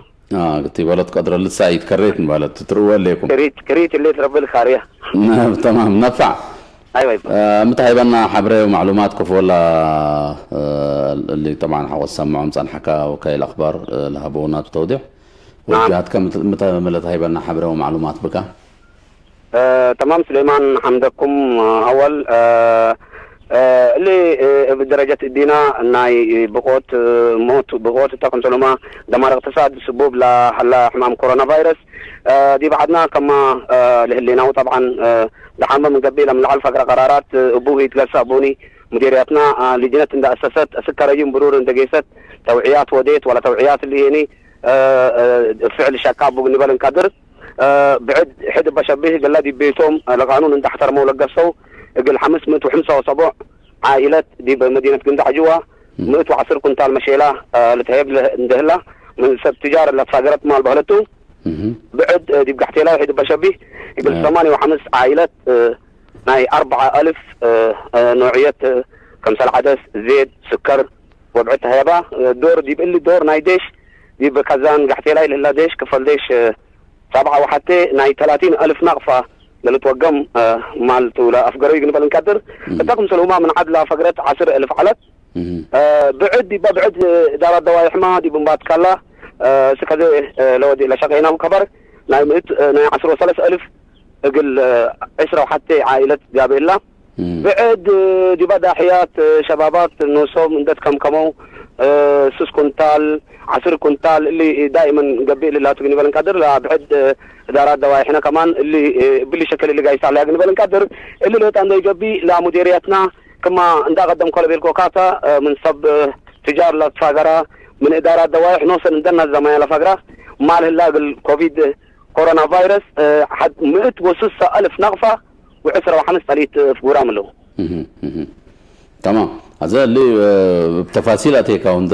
እቲ በለት ቀድረ ልሳይት ከሬት ንባለት ትትርወ ሌኩም ክሪት ክሪት ሌት ረብል ካርያ ተማም ነፋዕ አይወይ ምትሃይበና ሓብረ ማዕሉማት ክፍወላ ጠብዓን ሓወስ ሰምዖም ጸንሓካ ወካይል ኣኽባር ለሃበውና ተውዲሕ ወጃትከ ምተመለት ሃይበና ሓብረ ማዕሉማት ብካ تمام سليمان حمدكم أول اللي بدرجة الدينا ناي بقوت موت بقوت تاكم سلوما دمار اقتصاد سبوب لا هلا حمام كورونا فيروس دي بعدنا كما لهلينا طبعا دحان من قبل من العلفة قرارات أبوه يتقسى بوني مديرياتنا لجنة عند أسست أسكر يوم برور عند قيست توعيات وديت ولا توعيات اللي يعني فعل شكاب نبال نقدر ብዕድ ሕድ በሸብህ ገላ ዲብ ቤቶም ለቃኑን እንዳሕተርመው ለገሰው እግል ሐምስ ምእት ወሐምሳ ወሰቦዕ ዓኢለት ዲብ መዲነት ግንዳዕ ጅዋ ምእት ወዐስር ኩንታል መሼላ ልትሀየብ እንደህላ ምን ሰብ ትጃር ለትሳገረት ማል በህለቱ ብዕድ ዲብ ጋሕቴላ ሕድ በሸብህ እግል ሰማንያ ወሐምስ ዓኢለት ናይ ኣርብዓ ኣልፍ ኖዕየት ከምሰል ዐደስ ዜድ ስከር ወብዕድ ተሀየባ ዶር ዲብ እሊ ዶር ናይ ዴሽ ዲብ ከዛን ጋሕቴላ ኢልህላ ዴሽ ክፈል ዴሽ ሳብዓ ወሓቴ ናይ ተላቲን ኣልፍ ናቕፋ ለልትወገም ማልቱ ለኣፍገረዩ ግንበል እንቀድር እታ ክምሰል ሁማ ምን ዓድ ላፈግረት ዓስር እልፍ ዓለት ብዕድ ዲባ ብዕድ ዳራ ደዋይሕማ ዲብ እምባት ካላ ስከዘ ለወዲ ለሸቀይና ከበር ናይ ምእት ናይ ዓስር ወሰለስ እልፍ እግል ዕስራ ወሓቴ ዓኢለት ጋብኤላ ብዕድ ዲባ ዳሕያት ሸባባት ኖሶም እንደት ከምከመው እ፣ ስስ ኩንታል፣ ዓስር ኩንታል እሊ ዳይመን ገብእ እሊ ላቱ ግን ይበልን ቀድር፣ ላ ብዕድ፣ እ፣ እዳራት ደዋይሕነ ከማን እሊ፣ እ፣ ብሊ ሸከል እሊ ጋይሳ ለያ ግን ይበልን ቀድር፣ እሊ ለወጣ እንደ ይገቢ ላ ሙዴርያትና ክማ እንዳ ቀደም ኮለ ቤልኮ ካታ፣ እ፣ ምን ሰብ፣ እ፣ ትጃር ለፋገራ ምን እዳራት ደዋይሕ ኖሰን እንደና ዘማያ ለፋግራ ማል ህላ እግል ኮቪድ ኮሮና ቫይረስ፣ እ፣ ሓድ ምእት ወስሳ ኣልፍ ነቕፋ ወዕስራ ወሓምስ ጠሊት ፍጉራም ኣለዉ። እህ፣ እህ። ተማም። ኣዘ ሊ፣ እ፣ ብተፋሲል ኣቴካ ወንደ፣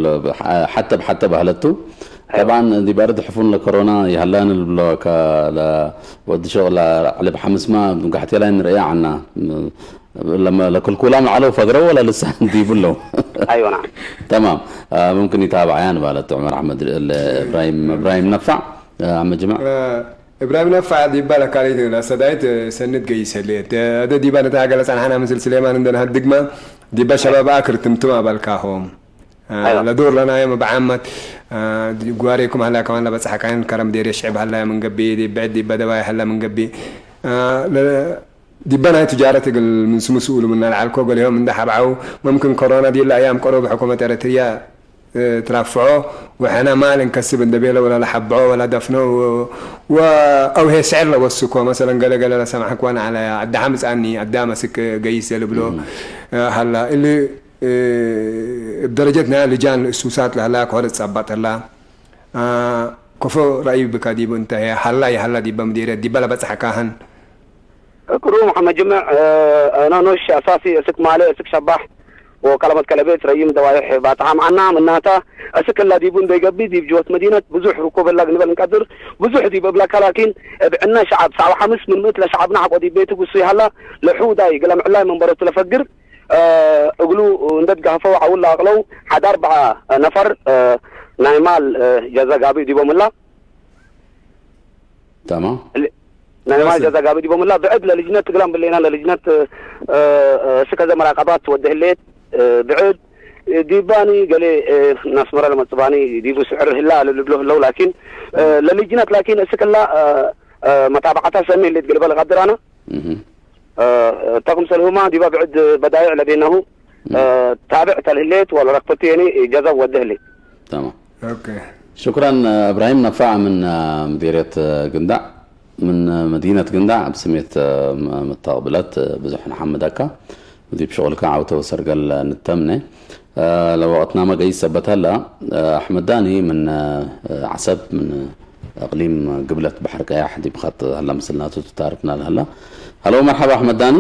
ለ-፣ ሓ-፣ ሓተ ብሓተ ባህለቱ። ኣይዋ። ጠብዓን ዲባሪ ድሕፉን ለኮሮና ይሃላን ልብሎ ከ-፣ ለ-፣ ወዲ ሸቕ ለ-፣ ዓለ ብሓምስማ ጋሕቴ ላይ ንርእያ ዓና። ለመ-፣ ለክልኩላም ለዓለው ፈግረው ወላ ልሳን ዲብሎ። ኣይዋ፣ ናም። ተማም። እ፣ ሙምክን ይታብዓያን ባለት ዑመር ኣሕመድ፣ ለ-፣ እብራሂም፣ እብራሂም ነፋዕ፣ እ፣ ኣብ መጅማዕ። እ፣ እብራሂም ነፋዕ ዲባ ለካሊት ለሰዳይት ሰንድ ገይሰሌት። እ፣ ኣደ ዲባ ነታ ገለ ጸንሓና ምስል ስሌማን እንደና ህድግማ ዲባ ሸባብ ኣክር ትምትም ኣባልካሆም። እ፣ ኣይዋ። ለዶር ለናዮም ብዓመት፣ እ፣ ጓሬኩም ሃላ ከማን ለበጽሐካን ከረም ዴሬ ሽዕብ ሃላ ምን ገቢ፣ ዲበ ዲባ ደባይ ሃላ ምን ገቢ። እ፣ ለ-፣ ዲበ ናይ ትጃረት እግል ምን ስሙ ስኡሉ ምና ለዓልኮ ገሊሆም እንደ ሓብዓው መምክን ኮሮና ዲላ ኣያም ቀረቡ ሕኩመት ኤረትርያ፣ እ፣ ትራፍዖ ወሐና ማል እንከስብ እንደ ቤለ ወላ ለሓብዖ ወላ ደፍኖ ወ-፣ ወ-፣ ኣውሄ ስዕር ለወስኮ መሰለን ገለ ገለ ለሰማሕክ ዋና ዓላያ ኣዳሓ ምጻኒ ኣዳ መስክ ገይስ ዘልብሎ፣ እ፣ ሃላ እሊ፣ እ፣ እብ ደረጀት ናይ ልጃን እሱሳት ለህላ ክሆደ ጸባጠላ፣ እ፣ ኮፎ ራእዩ ብካ ዲቡ እንተ ሃላ ይሃላ ዲበ ምዲርየት ዲበ ለበጽሐካህን ቅሩብ መሓመድ ጅምዕ፣ እ፣ ኖኖሽ ኣሳሲ እስክ ማለ እስክ ሸባሕ ወካለመት ከለቤት ረይም ደዋይሕ ባጽሓም ዓና ምናታ እስክ እላ ዲቡ እንደይገቢ ዲብ ጅወት መዲነት ብዙሕ ርኩብ እላ ግንበል እንቀድር ብዙሕ ዲብ እብለካ ላኪን እብ ዕነ ሸዓብ ሳብ ሓምስ ምን ምእት ለሸዓብና ሓቆ ዲብ ቤቱ ጉሱ ይሃላ ለሑዳይ ገለ ምዕላይ መንበረቱ ለፈግር፣ እ፣ እግሉ እንደትጋህፈው ዓውል ለኣቕለው ሓድ ኣርብዓ ነፈር፣ እ፣ ናይ ማል፣ እ፣ ጀዘ ጋቢ ዲቦም እላ። تمام. ال-، نايمال جزا قابي دي بملا بعد للجنة تقلم باللينا للجنة، آه، آه، سكة زي مراقبات وده الليت، آه، بعد ديباني قال لي، آه، ناس مرة لما تباني ديبو سعر هلا لبلو هلو، لكن، آه، للجنة لكن سكلا، آه، آه، متابعتها سمي اللي تقلب الغدر أنا. مهم. آه، تقم سلهما ديبا بعد بدايع لدينه، مم. آه، تابع تلهليت ولا ركبتيني جزا وده الليت. تمام. ኦኬ። ሽኩራን፣ እብራሂም ነፋዕ ምን፣ እ፣ ምዲርየት፣ እ፣ ግንዳዕ፣ ምን፣ እ፣ መዲነት ግንዳዕ ብስሜት፣ እ፣ ም-፣ ምተቕብለት፣ እ፣ ብዙሕ ንሓምደካ። ዲብ ሽቑልካ ዓውተ ወሰርገል ንተምነ። እ፣ ለወቕትና መገይ ሰበተላ፣ እ፣ ኣሕመድ ዳኒ ምን፣ እ፣ ዓሰብ ምን እቅሊም ግብለት ባሕሪ ቀያሕ ዲብ ኸጥ ሀላ ምስልናቱ ትታርፍና ለሀላ። ሀሎ መርሐባ ኣሕመድ ዳኒ።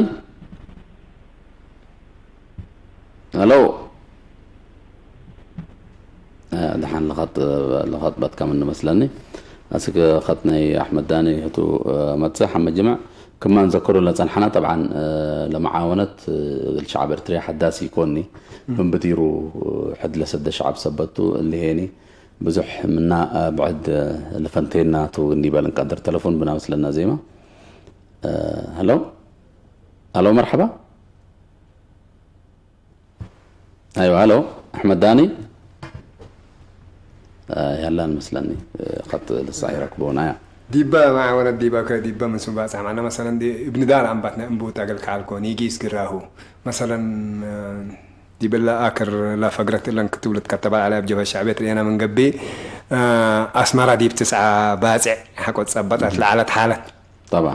ሀሎ። እ፣ ደሓን ለኸጥ-፣ ለኸጥበት ከም እንመስለኒ። ኣስክ ኸጥ ናይ ኣሕመድ ዳኒ ህቱ፣ እ፣ መጽእ ሓመድ ጅምዕ ክማ እንዘክሩ ለጸንሓና ጠብዓን፣ እ፣ ለመዓወነት፣ እ፣ እግል ሸዓብ ኤርትርያ ሓዳሲ ይኮኒ። እም። ምን ብዲሩ፣ እ፣ ሕድ ለሰደ ሸዓብ ሰበቱ እልሄኒ ብዙሕ ምና፣ እ፣ ብዕድ፣ እ፣ ለፈንቴና ቱ እንዲበል እንቀድር ተለፎን ብና መስለና ዜማ። እ፣ ሀሎ። ሀሎ፣ መርሐባ። ኣይዋ፣ ሃሎ፣ ኣሕመድ ዳኒ? እ፣ ያላን መስለኒ፣ እ፣ ኸጥ ልሳ ይረክቦና እያ። ዲበ መዓወነት ዲበ ከ ዲበ ምን ስም ባጽሕ፣ ማዕና መሰለን ዲ እብኒ ዳር ኣንባትና እንቡት ኣገልካልኮ ኒጊስ ግራሁ። መሰለን፣ እ፣ ዲበላ ኣክር ላፈግረት እለን ክትብልት ከተባል ዓለ ኣብ ጀብሀ ሻዕብየት ርኤና ምን ገቢ፣ እ፣ ኣስመራ ዲብ ትስዓ ባጽዕ ሓቆት ጸበጣት ለዓለት ሓለት። ጠብዓ።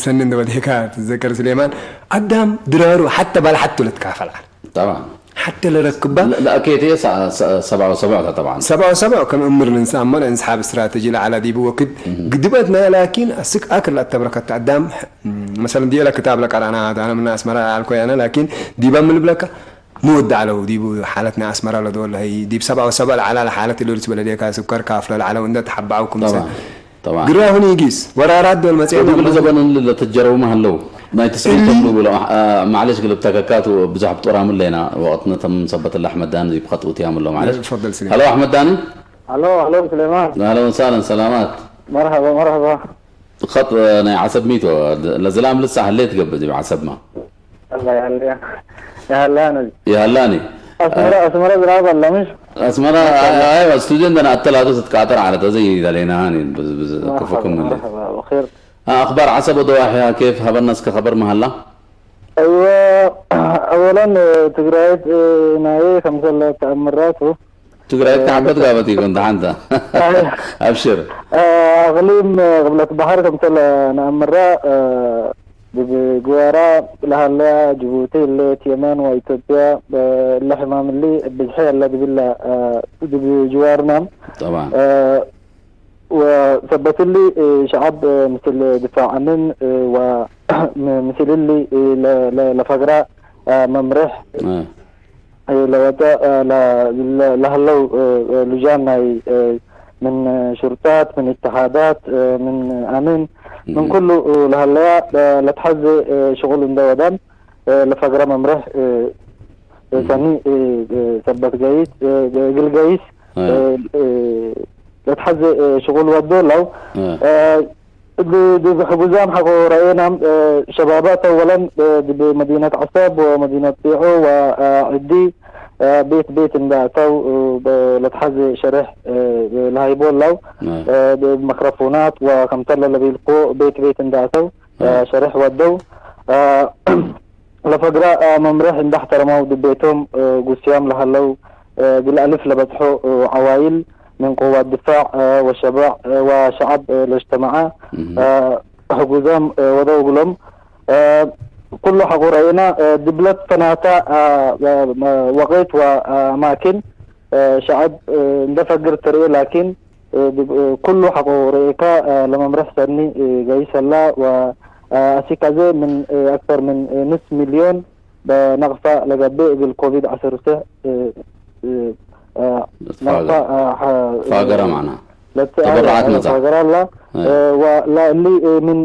ሰኒ እንደ ወዲህካ ትዘከር ስሌማን፣ ኣዳም ድራሩ ሓተ ባል ሓቱ ልትካፈል ዓለ። ጠብዓ። ሓተ ለረክባ። ለ-፣ ለኣኬት እየ ሰ-፣ ሰ-፣ ሰብዓ ወሰብዕ እታ ጠብዓ። ሰብዓ ወሰብዕ ከም እምር ንንስኣሞ ንንስሓብ ስትራተጂ ለዓላ ዲቡ ወክድ እህ። ግድበትና ላኪን ኣስክ ኣክል ኣተብረከት ኣዳም፣ ም፣ መሰለን ዲኤለ ክታብ ለቀራና ኣነ ምና ኣስመራ ለዓልኮ ያነ ላኪን ዲባ ምልብለካ ምወዳዕለው ዲቡ ሓለት ናይ ኣስመራ ለዶ ለሀይ ዲብ ሰብዓ ወሰብዕ ለዓላ ለሓለት ኢሉ ልስበለ ዴካ ስብከር ካፍለ ለዓለው እንደ ተሓባዕኩም ሰ-፣ ጠብዓ። ጠብዓ። ግራሁን ይጊስ፣ ወራራት ዶል መጽኤና ወዲ ብሉ ማን ዘበን እሊ ለተጀረቡ መሃለው። ናይ ተስዒት እሊ ተብሉ ብሎ፣ አ፣ ማዕለሽ ግልብ ተከካቱ ብዙሕ ብጦራም ለና፣ ወቅት ነተም ሰበት ለኣሕመድ ዳን ይብኸጥ ውትያም ኣሎ፣ ማዕለሽ። ፈضل سليمان. ሀሎ፣ ኣሕመድ ዳኒ። ሀሎ፣ ሀሎ፣ ስሌማን። ኣህለን ወሳህለን፣ ሰላማት። መርሐባ፣ መርሐባ። ኸጥ ናይ ዓሰብ ሚቶ፣ ለዝላም ልሳ ህሌት ገብእ ዲብ ዓሰብማ። الله يهنيها. يا هلا نجي. يا هلاني. أسمرة، أسمرة برافو الله مش. أسمرة، أيوة، أيوة، استوديو عندنا أتلاتو تتكاتر على تزي دلينا هاني، بز-، بز-، مرحبا، كفكم من دي. مرحبا، بخير. آه، أخبار عسب وضواحيها كيف؟ هبا الناس كخبر مهلا؟ أيوة، أيوة. ለን ትግራይት ናየ ከምሰለ ተኣምራቱ ትግራይት ካሕበት ጋበት ይኮን ተሓንታ። ኣብሽር። ኣቕሊም ቅብለት ባሕር ከምሰለ ንኣምራ ብግዋራ ለሃለያ ጅቡቲ ለት የመን ወኢትዮጵያ ለሕማምሊ ብዝሐ ያለ ድብላ ድብጅዋርናም طبعا ወሰበትሊ ሸዓብ ምስል ድፋዕ ኣምን ወምስልሊ ለፈግራ መምርሕ ለወጠ ለህለው ልጃን ናይ ምን ሽርጣት ምን اتحادات ምን ኣምን ምን ኩሉ ለሃለያ ለትሐዘ ሽغل እንደ ወዳን ለፈግራ መምርሕ ሰኒ ሰበት ገይስ እግል ገይስ ለትሐዘ ሽغل ወዶ ለው ድብ ሕጉዛም ሐቆ ረአናም ሸባባት أولا ድብ መዲነት ዐሰብ ወመዲነት ጢዖ ወዕዲ ቤት ቤት እንዳእተው ለትሐዘ ሸርሕ ለሃይቦ ለው ድብ መክረፎናት ወከምተለ ለቢልኮ ቤት ቤት እንዳእተው ሸርሕ ወደው ለፈግራ መምርሕ እንዳሕተረመው ድቤቶም ጉስያም ለሃለው ግል ኣልፍ ለበጽሖ ዓዋይል ምን ቁዋት ድፋዕ ወሸባዕ ወሸዓብ ለጅተመዓ ሕጉዛም ወደው እግሎም ኩሉ ሐቆ ረአና ድብለት ፈናታ ወቄት ወኣማኪን ሸዓብ እንደፈግር ትርኢ ላኪን ኩሉ ሐቆ ረኤካ ለመምርሕ ሰኒ ገይሰላ ወኣሲካዘ ምን أكثر من نص مليون በነቅፋ ለገብእ እግል ኮቪድ ዐሰርተ ነቅፋ ፋገረ ማዕና ተበራዓት መጻ ፋገረ ኣላ ወላ እሊ ምን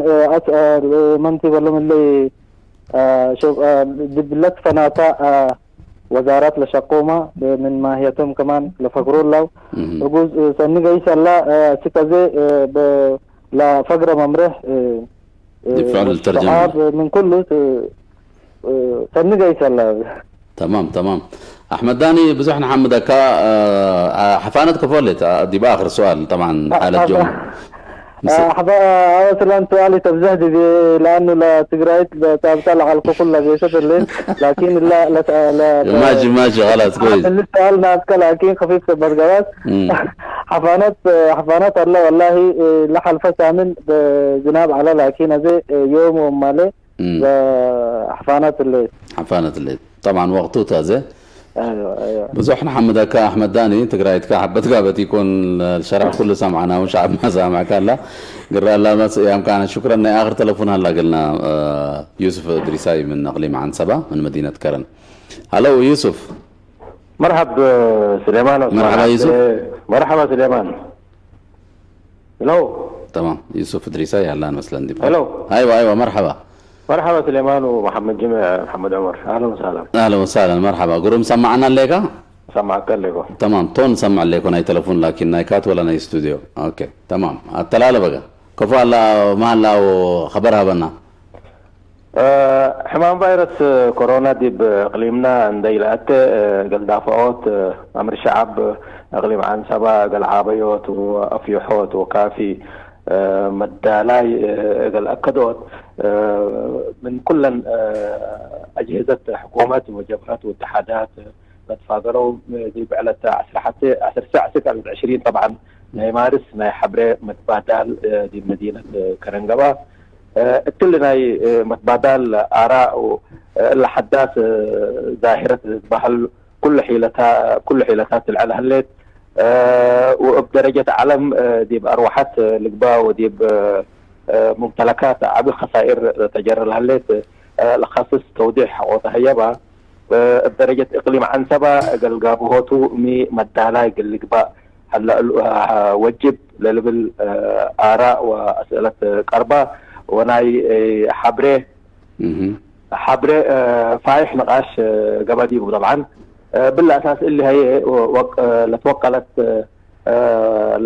መንቲ በሎም እሊ ድብለት ፈናታ ወዛራት ለሸቆማ ምን ማህየቶም ከማን ለፈግሮ ላው እጉዝ ሰኒ ገይሰላ ሲከዜ ለፈግረ መምርሕ دفع للترجمة ምን ኩሉ ሰኒ ገይሰላ تمام تمام ኣሕመድ ዳኒ ብዙሕ ንሓምደካ ሓፋነት ከፈለት ዲብ ኣኽር ሱኣል طبعا ሓለት ጆም ኣወስላን ሱኣል ተብዝሕ ድቤ ለኣኑ ለትግራይት ጣብታ ለዓልኮ ኩላ ገይሰት ለን ላኪን ላ ማጂ ማጂ خلاص كويس ሱኣል ናትከ ላኪን ከፊፍ ሰበት ገባስ ሓፋነት ሓፋነት ኣለ ወላሂ ለሓልፈ ሳምን ዝናብ ዓለ ላኪን ኣዘ ዮም ወማለ ሓፋነት ለ ሓፋነት ለ طبعا ወቅቱ ታዘ ايوه ايوه ብዙሕ ንሓምደካ ኣሕመድ ዳኒ ትግራይትካ ሓበት ጋበት ይኮን ሸራሕ ኩሉ ሰምዓና እውን ሸዓብና ሰምዕካ ኣላ ግራ ኣላ መስ እያም ካነ ሽክረን ናይ ኣኽር ተለፉን ሃላ ገልና ዩስፍ እድሪሳይ ምን እቅሊም ዓንሰባ ምን መዲነት ከረን ሃሎ ዩስፍ مرحب سليمان مرحبا يوسف. مرحبا سليمان. هلو. تمام يوسف ادريسي اهلا وسهلا بك. هلو. ايوه ايوه مرحبا. مرحبا سليمان ومحمد جمع محمد عمر، اهلا وسهلا. اهلا وسهلا مرحبا. قروم سمعنا لك؟ سمعك لكم. تمام تون سمع لكم هاي تلفون لكن نايكات ولا ناي استوديو. اوكي تمام. التلالة بقى. كفو الله ما الله خبرها بنا. ሕማም ቫይረስ ኮሮና ዲብ እቅሊምና እንደ ኢለአተ፣ እገል ዳፈኦት አምር ሸዓብ እቅሊም ዓንሰባ፣ እገል ዓበዮት ወአፍዩሖት ወካፊ መዳላይ፣ እገል አከዶት ምን ኩለን አጅህዘት ሕኩመት ወጀብሀት ወተሓዳት መትፋገረው ዲብ ዕለት ዓሰርተ ሐተ ዓሰርተ ትሽዓተ ቀን ዕሽሪን ጠብዓን ናይ ማርስ ናይ ሐብሬ መትባዳል ዲብ መዲነት ከረንገባ እትሊ ናይ መትባዳል ኣራእ እለ ሐዳስ ዛሂረት ዝበሃል ኩሉ ሒለታ ኩሉ ሒለታት ትልዐል ሀሌት ወእብ ደረጀት ዓለም ዲብ አርወሐት ልግባ ወዲብ ሙምተለካት ዓቢ ከሳኢር ተጀረ ለሀሌት ለካስስ ተውዲሕ ሐቆ ተሀየባ። እብ ደረጀት እቅሊም ዐንሰባ እገል ጋብሆቱ ሚ መዳላይ እግል ልግባእ ሀለ እሉ ወጅብ ለልብል አራእ ወአስእለት ቀርባ ወናይ ሐብሬ ሐብሬ ፋይሕ ንቃሽ ገበ ዲቡ። ጠብዓን ብለ አሳስ እሊ ሀዬ ለትወቀለት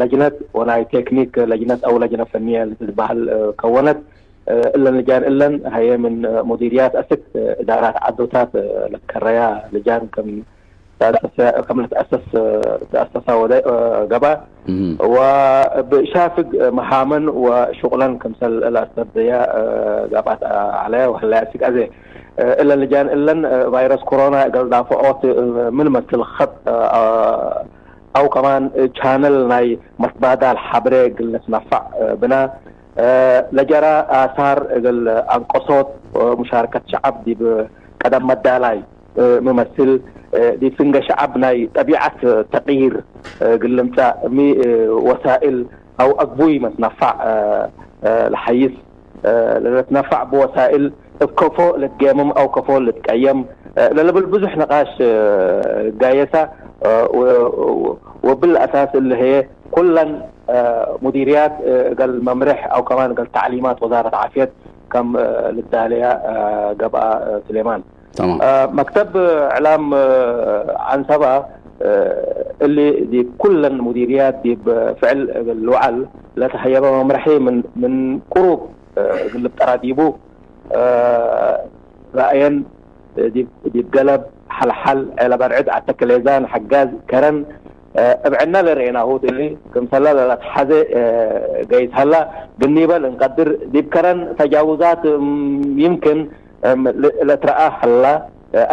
ለጅነት ወናይ ቴክኒክ ለጅነት አው ለጅነ ፈንየ ልትትበሀል ከወነት። እለን ልጃን እለን ሀየ ምን ሙዲርያት አስክ እዳራት ዐዶታት ለትከረያ ልጃን ከም ከም ለትአሰስ ተአሰሳ ወደ ገባ ወብሻፍግ መሃመን ወሹቅለን ክምሰል ለአስተብደያ ጋባት ዐለ ወህለያ አስክ አዜ እለን ልጃን እለን ቫይረስ ኮሮና እገል ዳፍዖት ምን መስል ኸጥ ኣው ከማን ቻነል ናይ መትባዳል ሓብሬ ግል ነትናፋዕ ብና ለጀራ ኣሳር እገል ኣንቀሶት ሙሻርከት ሸዓብ ዲብ ቀደም መዳላይ ምመስል ዲብ ፍንገ ሸዓብ ናይ ጠቢዓት ተቕይር ግልምጻእ ሚ ወሳእል ኣው ኣግቡይ መትናፋዕ ለሓይስ ለትነፋዕ ብወሳእል እብ ከፎ ልትጌምም ኣው ከፎ ልትቀየም ለልብል ብዙሕ ንቃሽ ጋየሳ ወብል ኣሳስ እልህየ ኩለን ሙዲርያት ገል መምርሕ ኣው ከማን ገል ተዕሊማት ወዛረት ዓፍየት ከም ልዳለያ ገብኣ ስሌማን። تمام መክተብ ዕላም ዓንሰባ እሊ ዲብ ኩለን ሙዲርያት ዲብ ፍዕል ልውዓል ለተሀየበ መምርሒ ምን ቁሩብ ግልብ ጠራዲቡ ራእየን ዲብ ገለብ ሓልሓል ዔለ በርዕድ ኣተክሌዛን ሓጋዝ ከረን እብ ዕነ ለርኤናሁ እሊ ክምሰላ ለለትሓዘ ገይስ ሀላ ግኒበል እንቀድር ዲብ ከረን ተጃውዛት ይምክን ለትረኣ ሀላ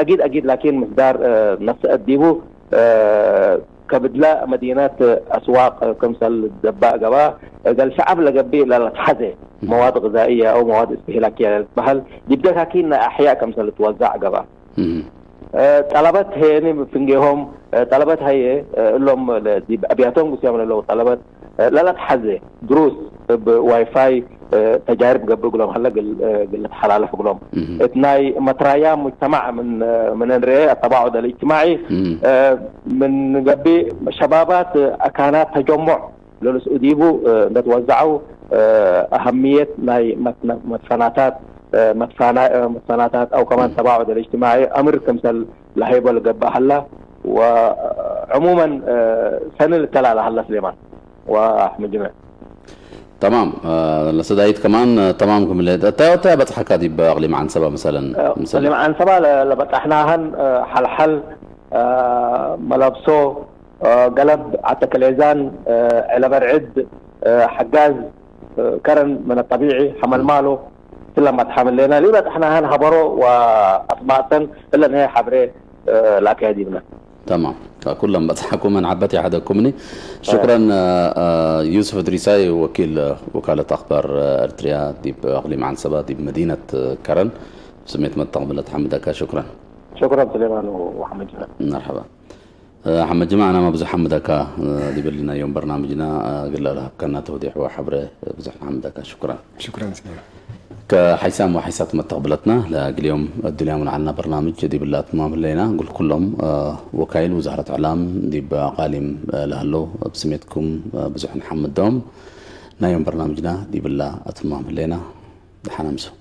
ኣጊድ ኣጊድ ላኪን ምስዳር ነሰአት ዲቡ ከብድላ መዲነት ኣስዋቅ ክምሰል ደባእ ገባ እገል ሸዓብ ለገቢእ ለለትሓዘ መዋድ غذائية أو مواد استهلاكية ለልትበሀል ዲብ ደካኪን ናይ ኣሕያእ ክምሰል ልትወዛዕ ገባ። ጠለበት ሀየኒ ፍንጌሆም ጠለበት ሀየ እሎም ዲብ ኣብያቶም ጉስያም ለለው ጠለበት ለለትሓዘ ድሩስ እብ ዋይፋይ ተጃርብ ገብእ እግሎም ሀለ ግል ተሓላለፍ እግሎም እት ናይ መትራያ ሙጅተማዕ ምን እንርኤ التباعد الاجتماعي ምን ገብእ ሸባባት ኣካናት ተጀሙዕ ለልስኡ ዲቡ እንደትወዛዐው ኣሀምየት ናይ መትፈናታት መትፈናታት ኣው ከማን التباعد الاجتماعي ኣምር ክምሰል ለሀይቦ ልገብእ ሀላ ወዕሙመን ሰኒ ልተላለ ሀላ ስሌማን ወአሕመድ ጅምዕ تمام ለሰዳይት ከማን ተማም ክምለ እታይ እታይ በጽሓካ ዲብ ኣቅሊም ዓንሰባ መሰለን ሰሊም ዓንሰባ ለበጣሕናሃን ሓልሓል መለብሶ ገለብ ዓተከሌዛን ዕለበርዕድ ሓጋዝ ከረን መነ ጠቢዒ ሓመልማሎ ስለማት ሓመሌና ሊበጣሕናሃን ሀበሮ ወኣጥባእተን እለን ሀ ሓብሬ ላከያ ዲብና تمام ኩሎም በጽሓኩመን ዓበት ይሓደኩምኒ ሽክረን ዩስፍ እድሪሳይ ወኪል ወካለት ኣክባር ኤርትርያ ዲብ ኣቅሊም ዓንሰባ ዲብ መዲነት ከረን ብስሜት መተቕብለት ሓምደካ ሽክረን شكرا سليمان وحمد መርሐባ ሓመድ ጅማ ኣናማ ብዙሕ ሓምደካ ዲበልናዮም በርናምጅና ግላ ለሃብካና ተውዲሕ ወሓብረ ብዙሕ ንሓምደካ ሽክረን شكرا سليمان ከሓይሳም ወሓይሳት መተቕብለትና ለግልዮም እድልያም ንዓልና በርናምጅ ዲብላ ትማም ህለይና ጉል ኩሎም ወካይል ውዛረት ዕላም ዲብ ኣቃሊም ለሃለው ብስሜትኩም ብዙሕ ንሓምዶም ናዮም በርናምጅና ዲብላ ኣትማም ህለይና ደሓና ምሰው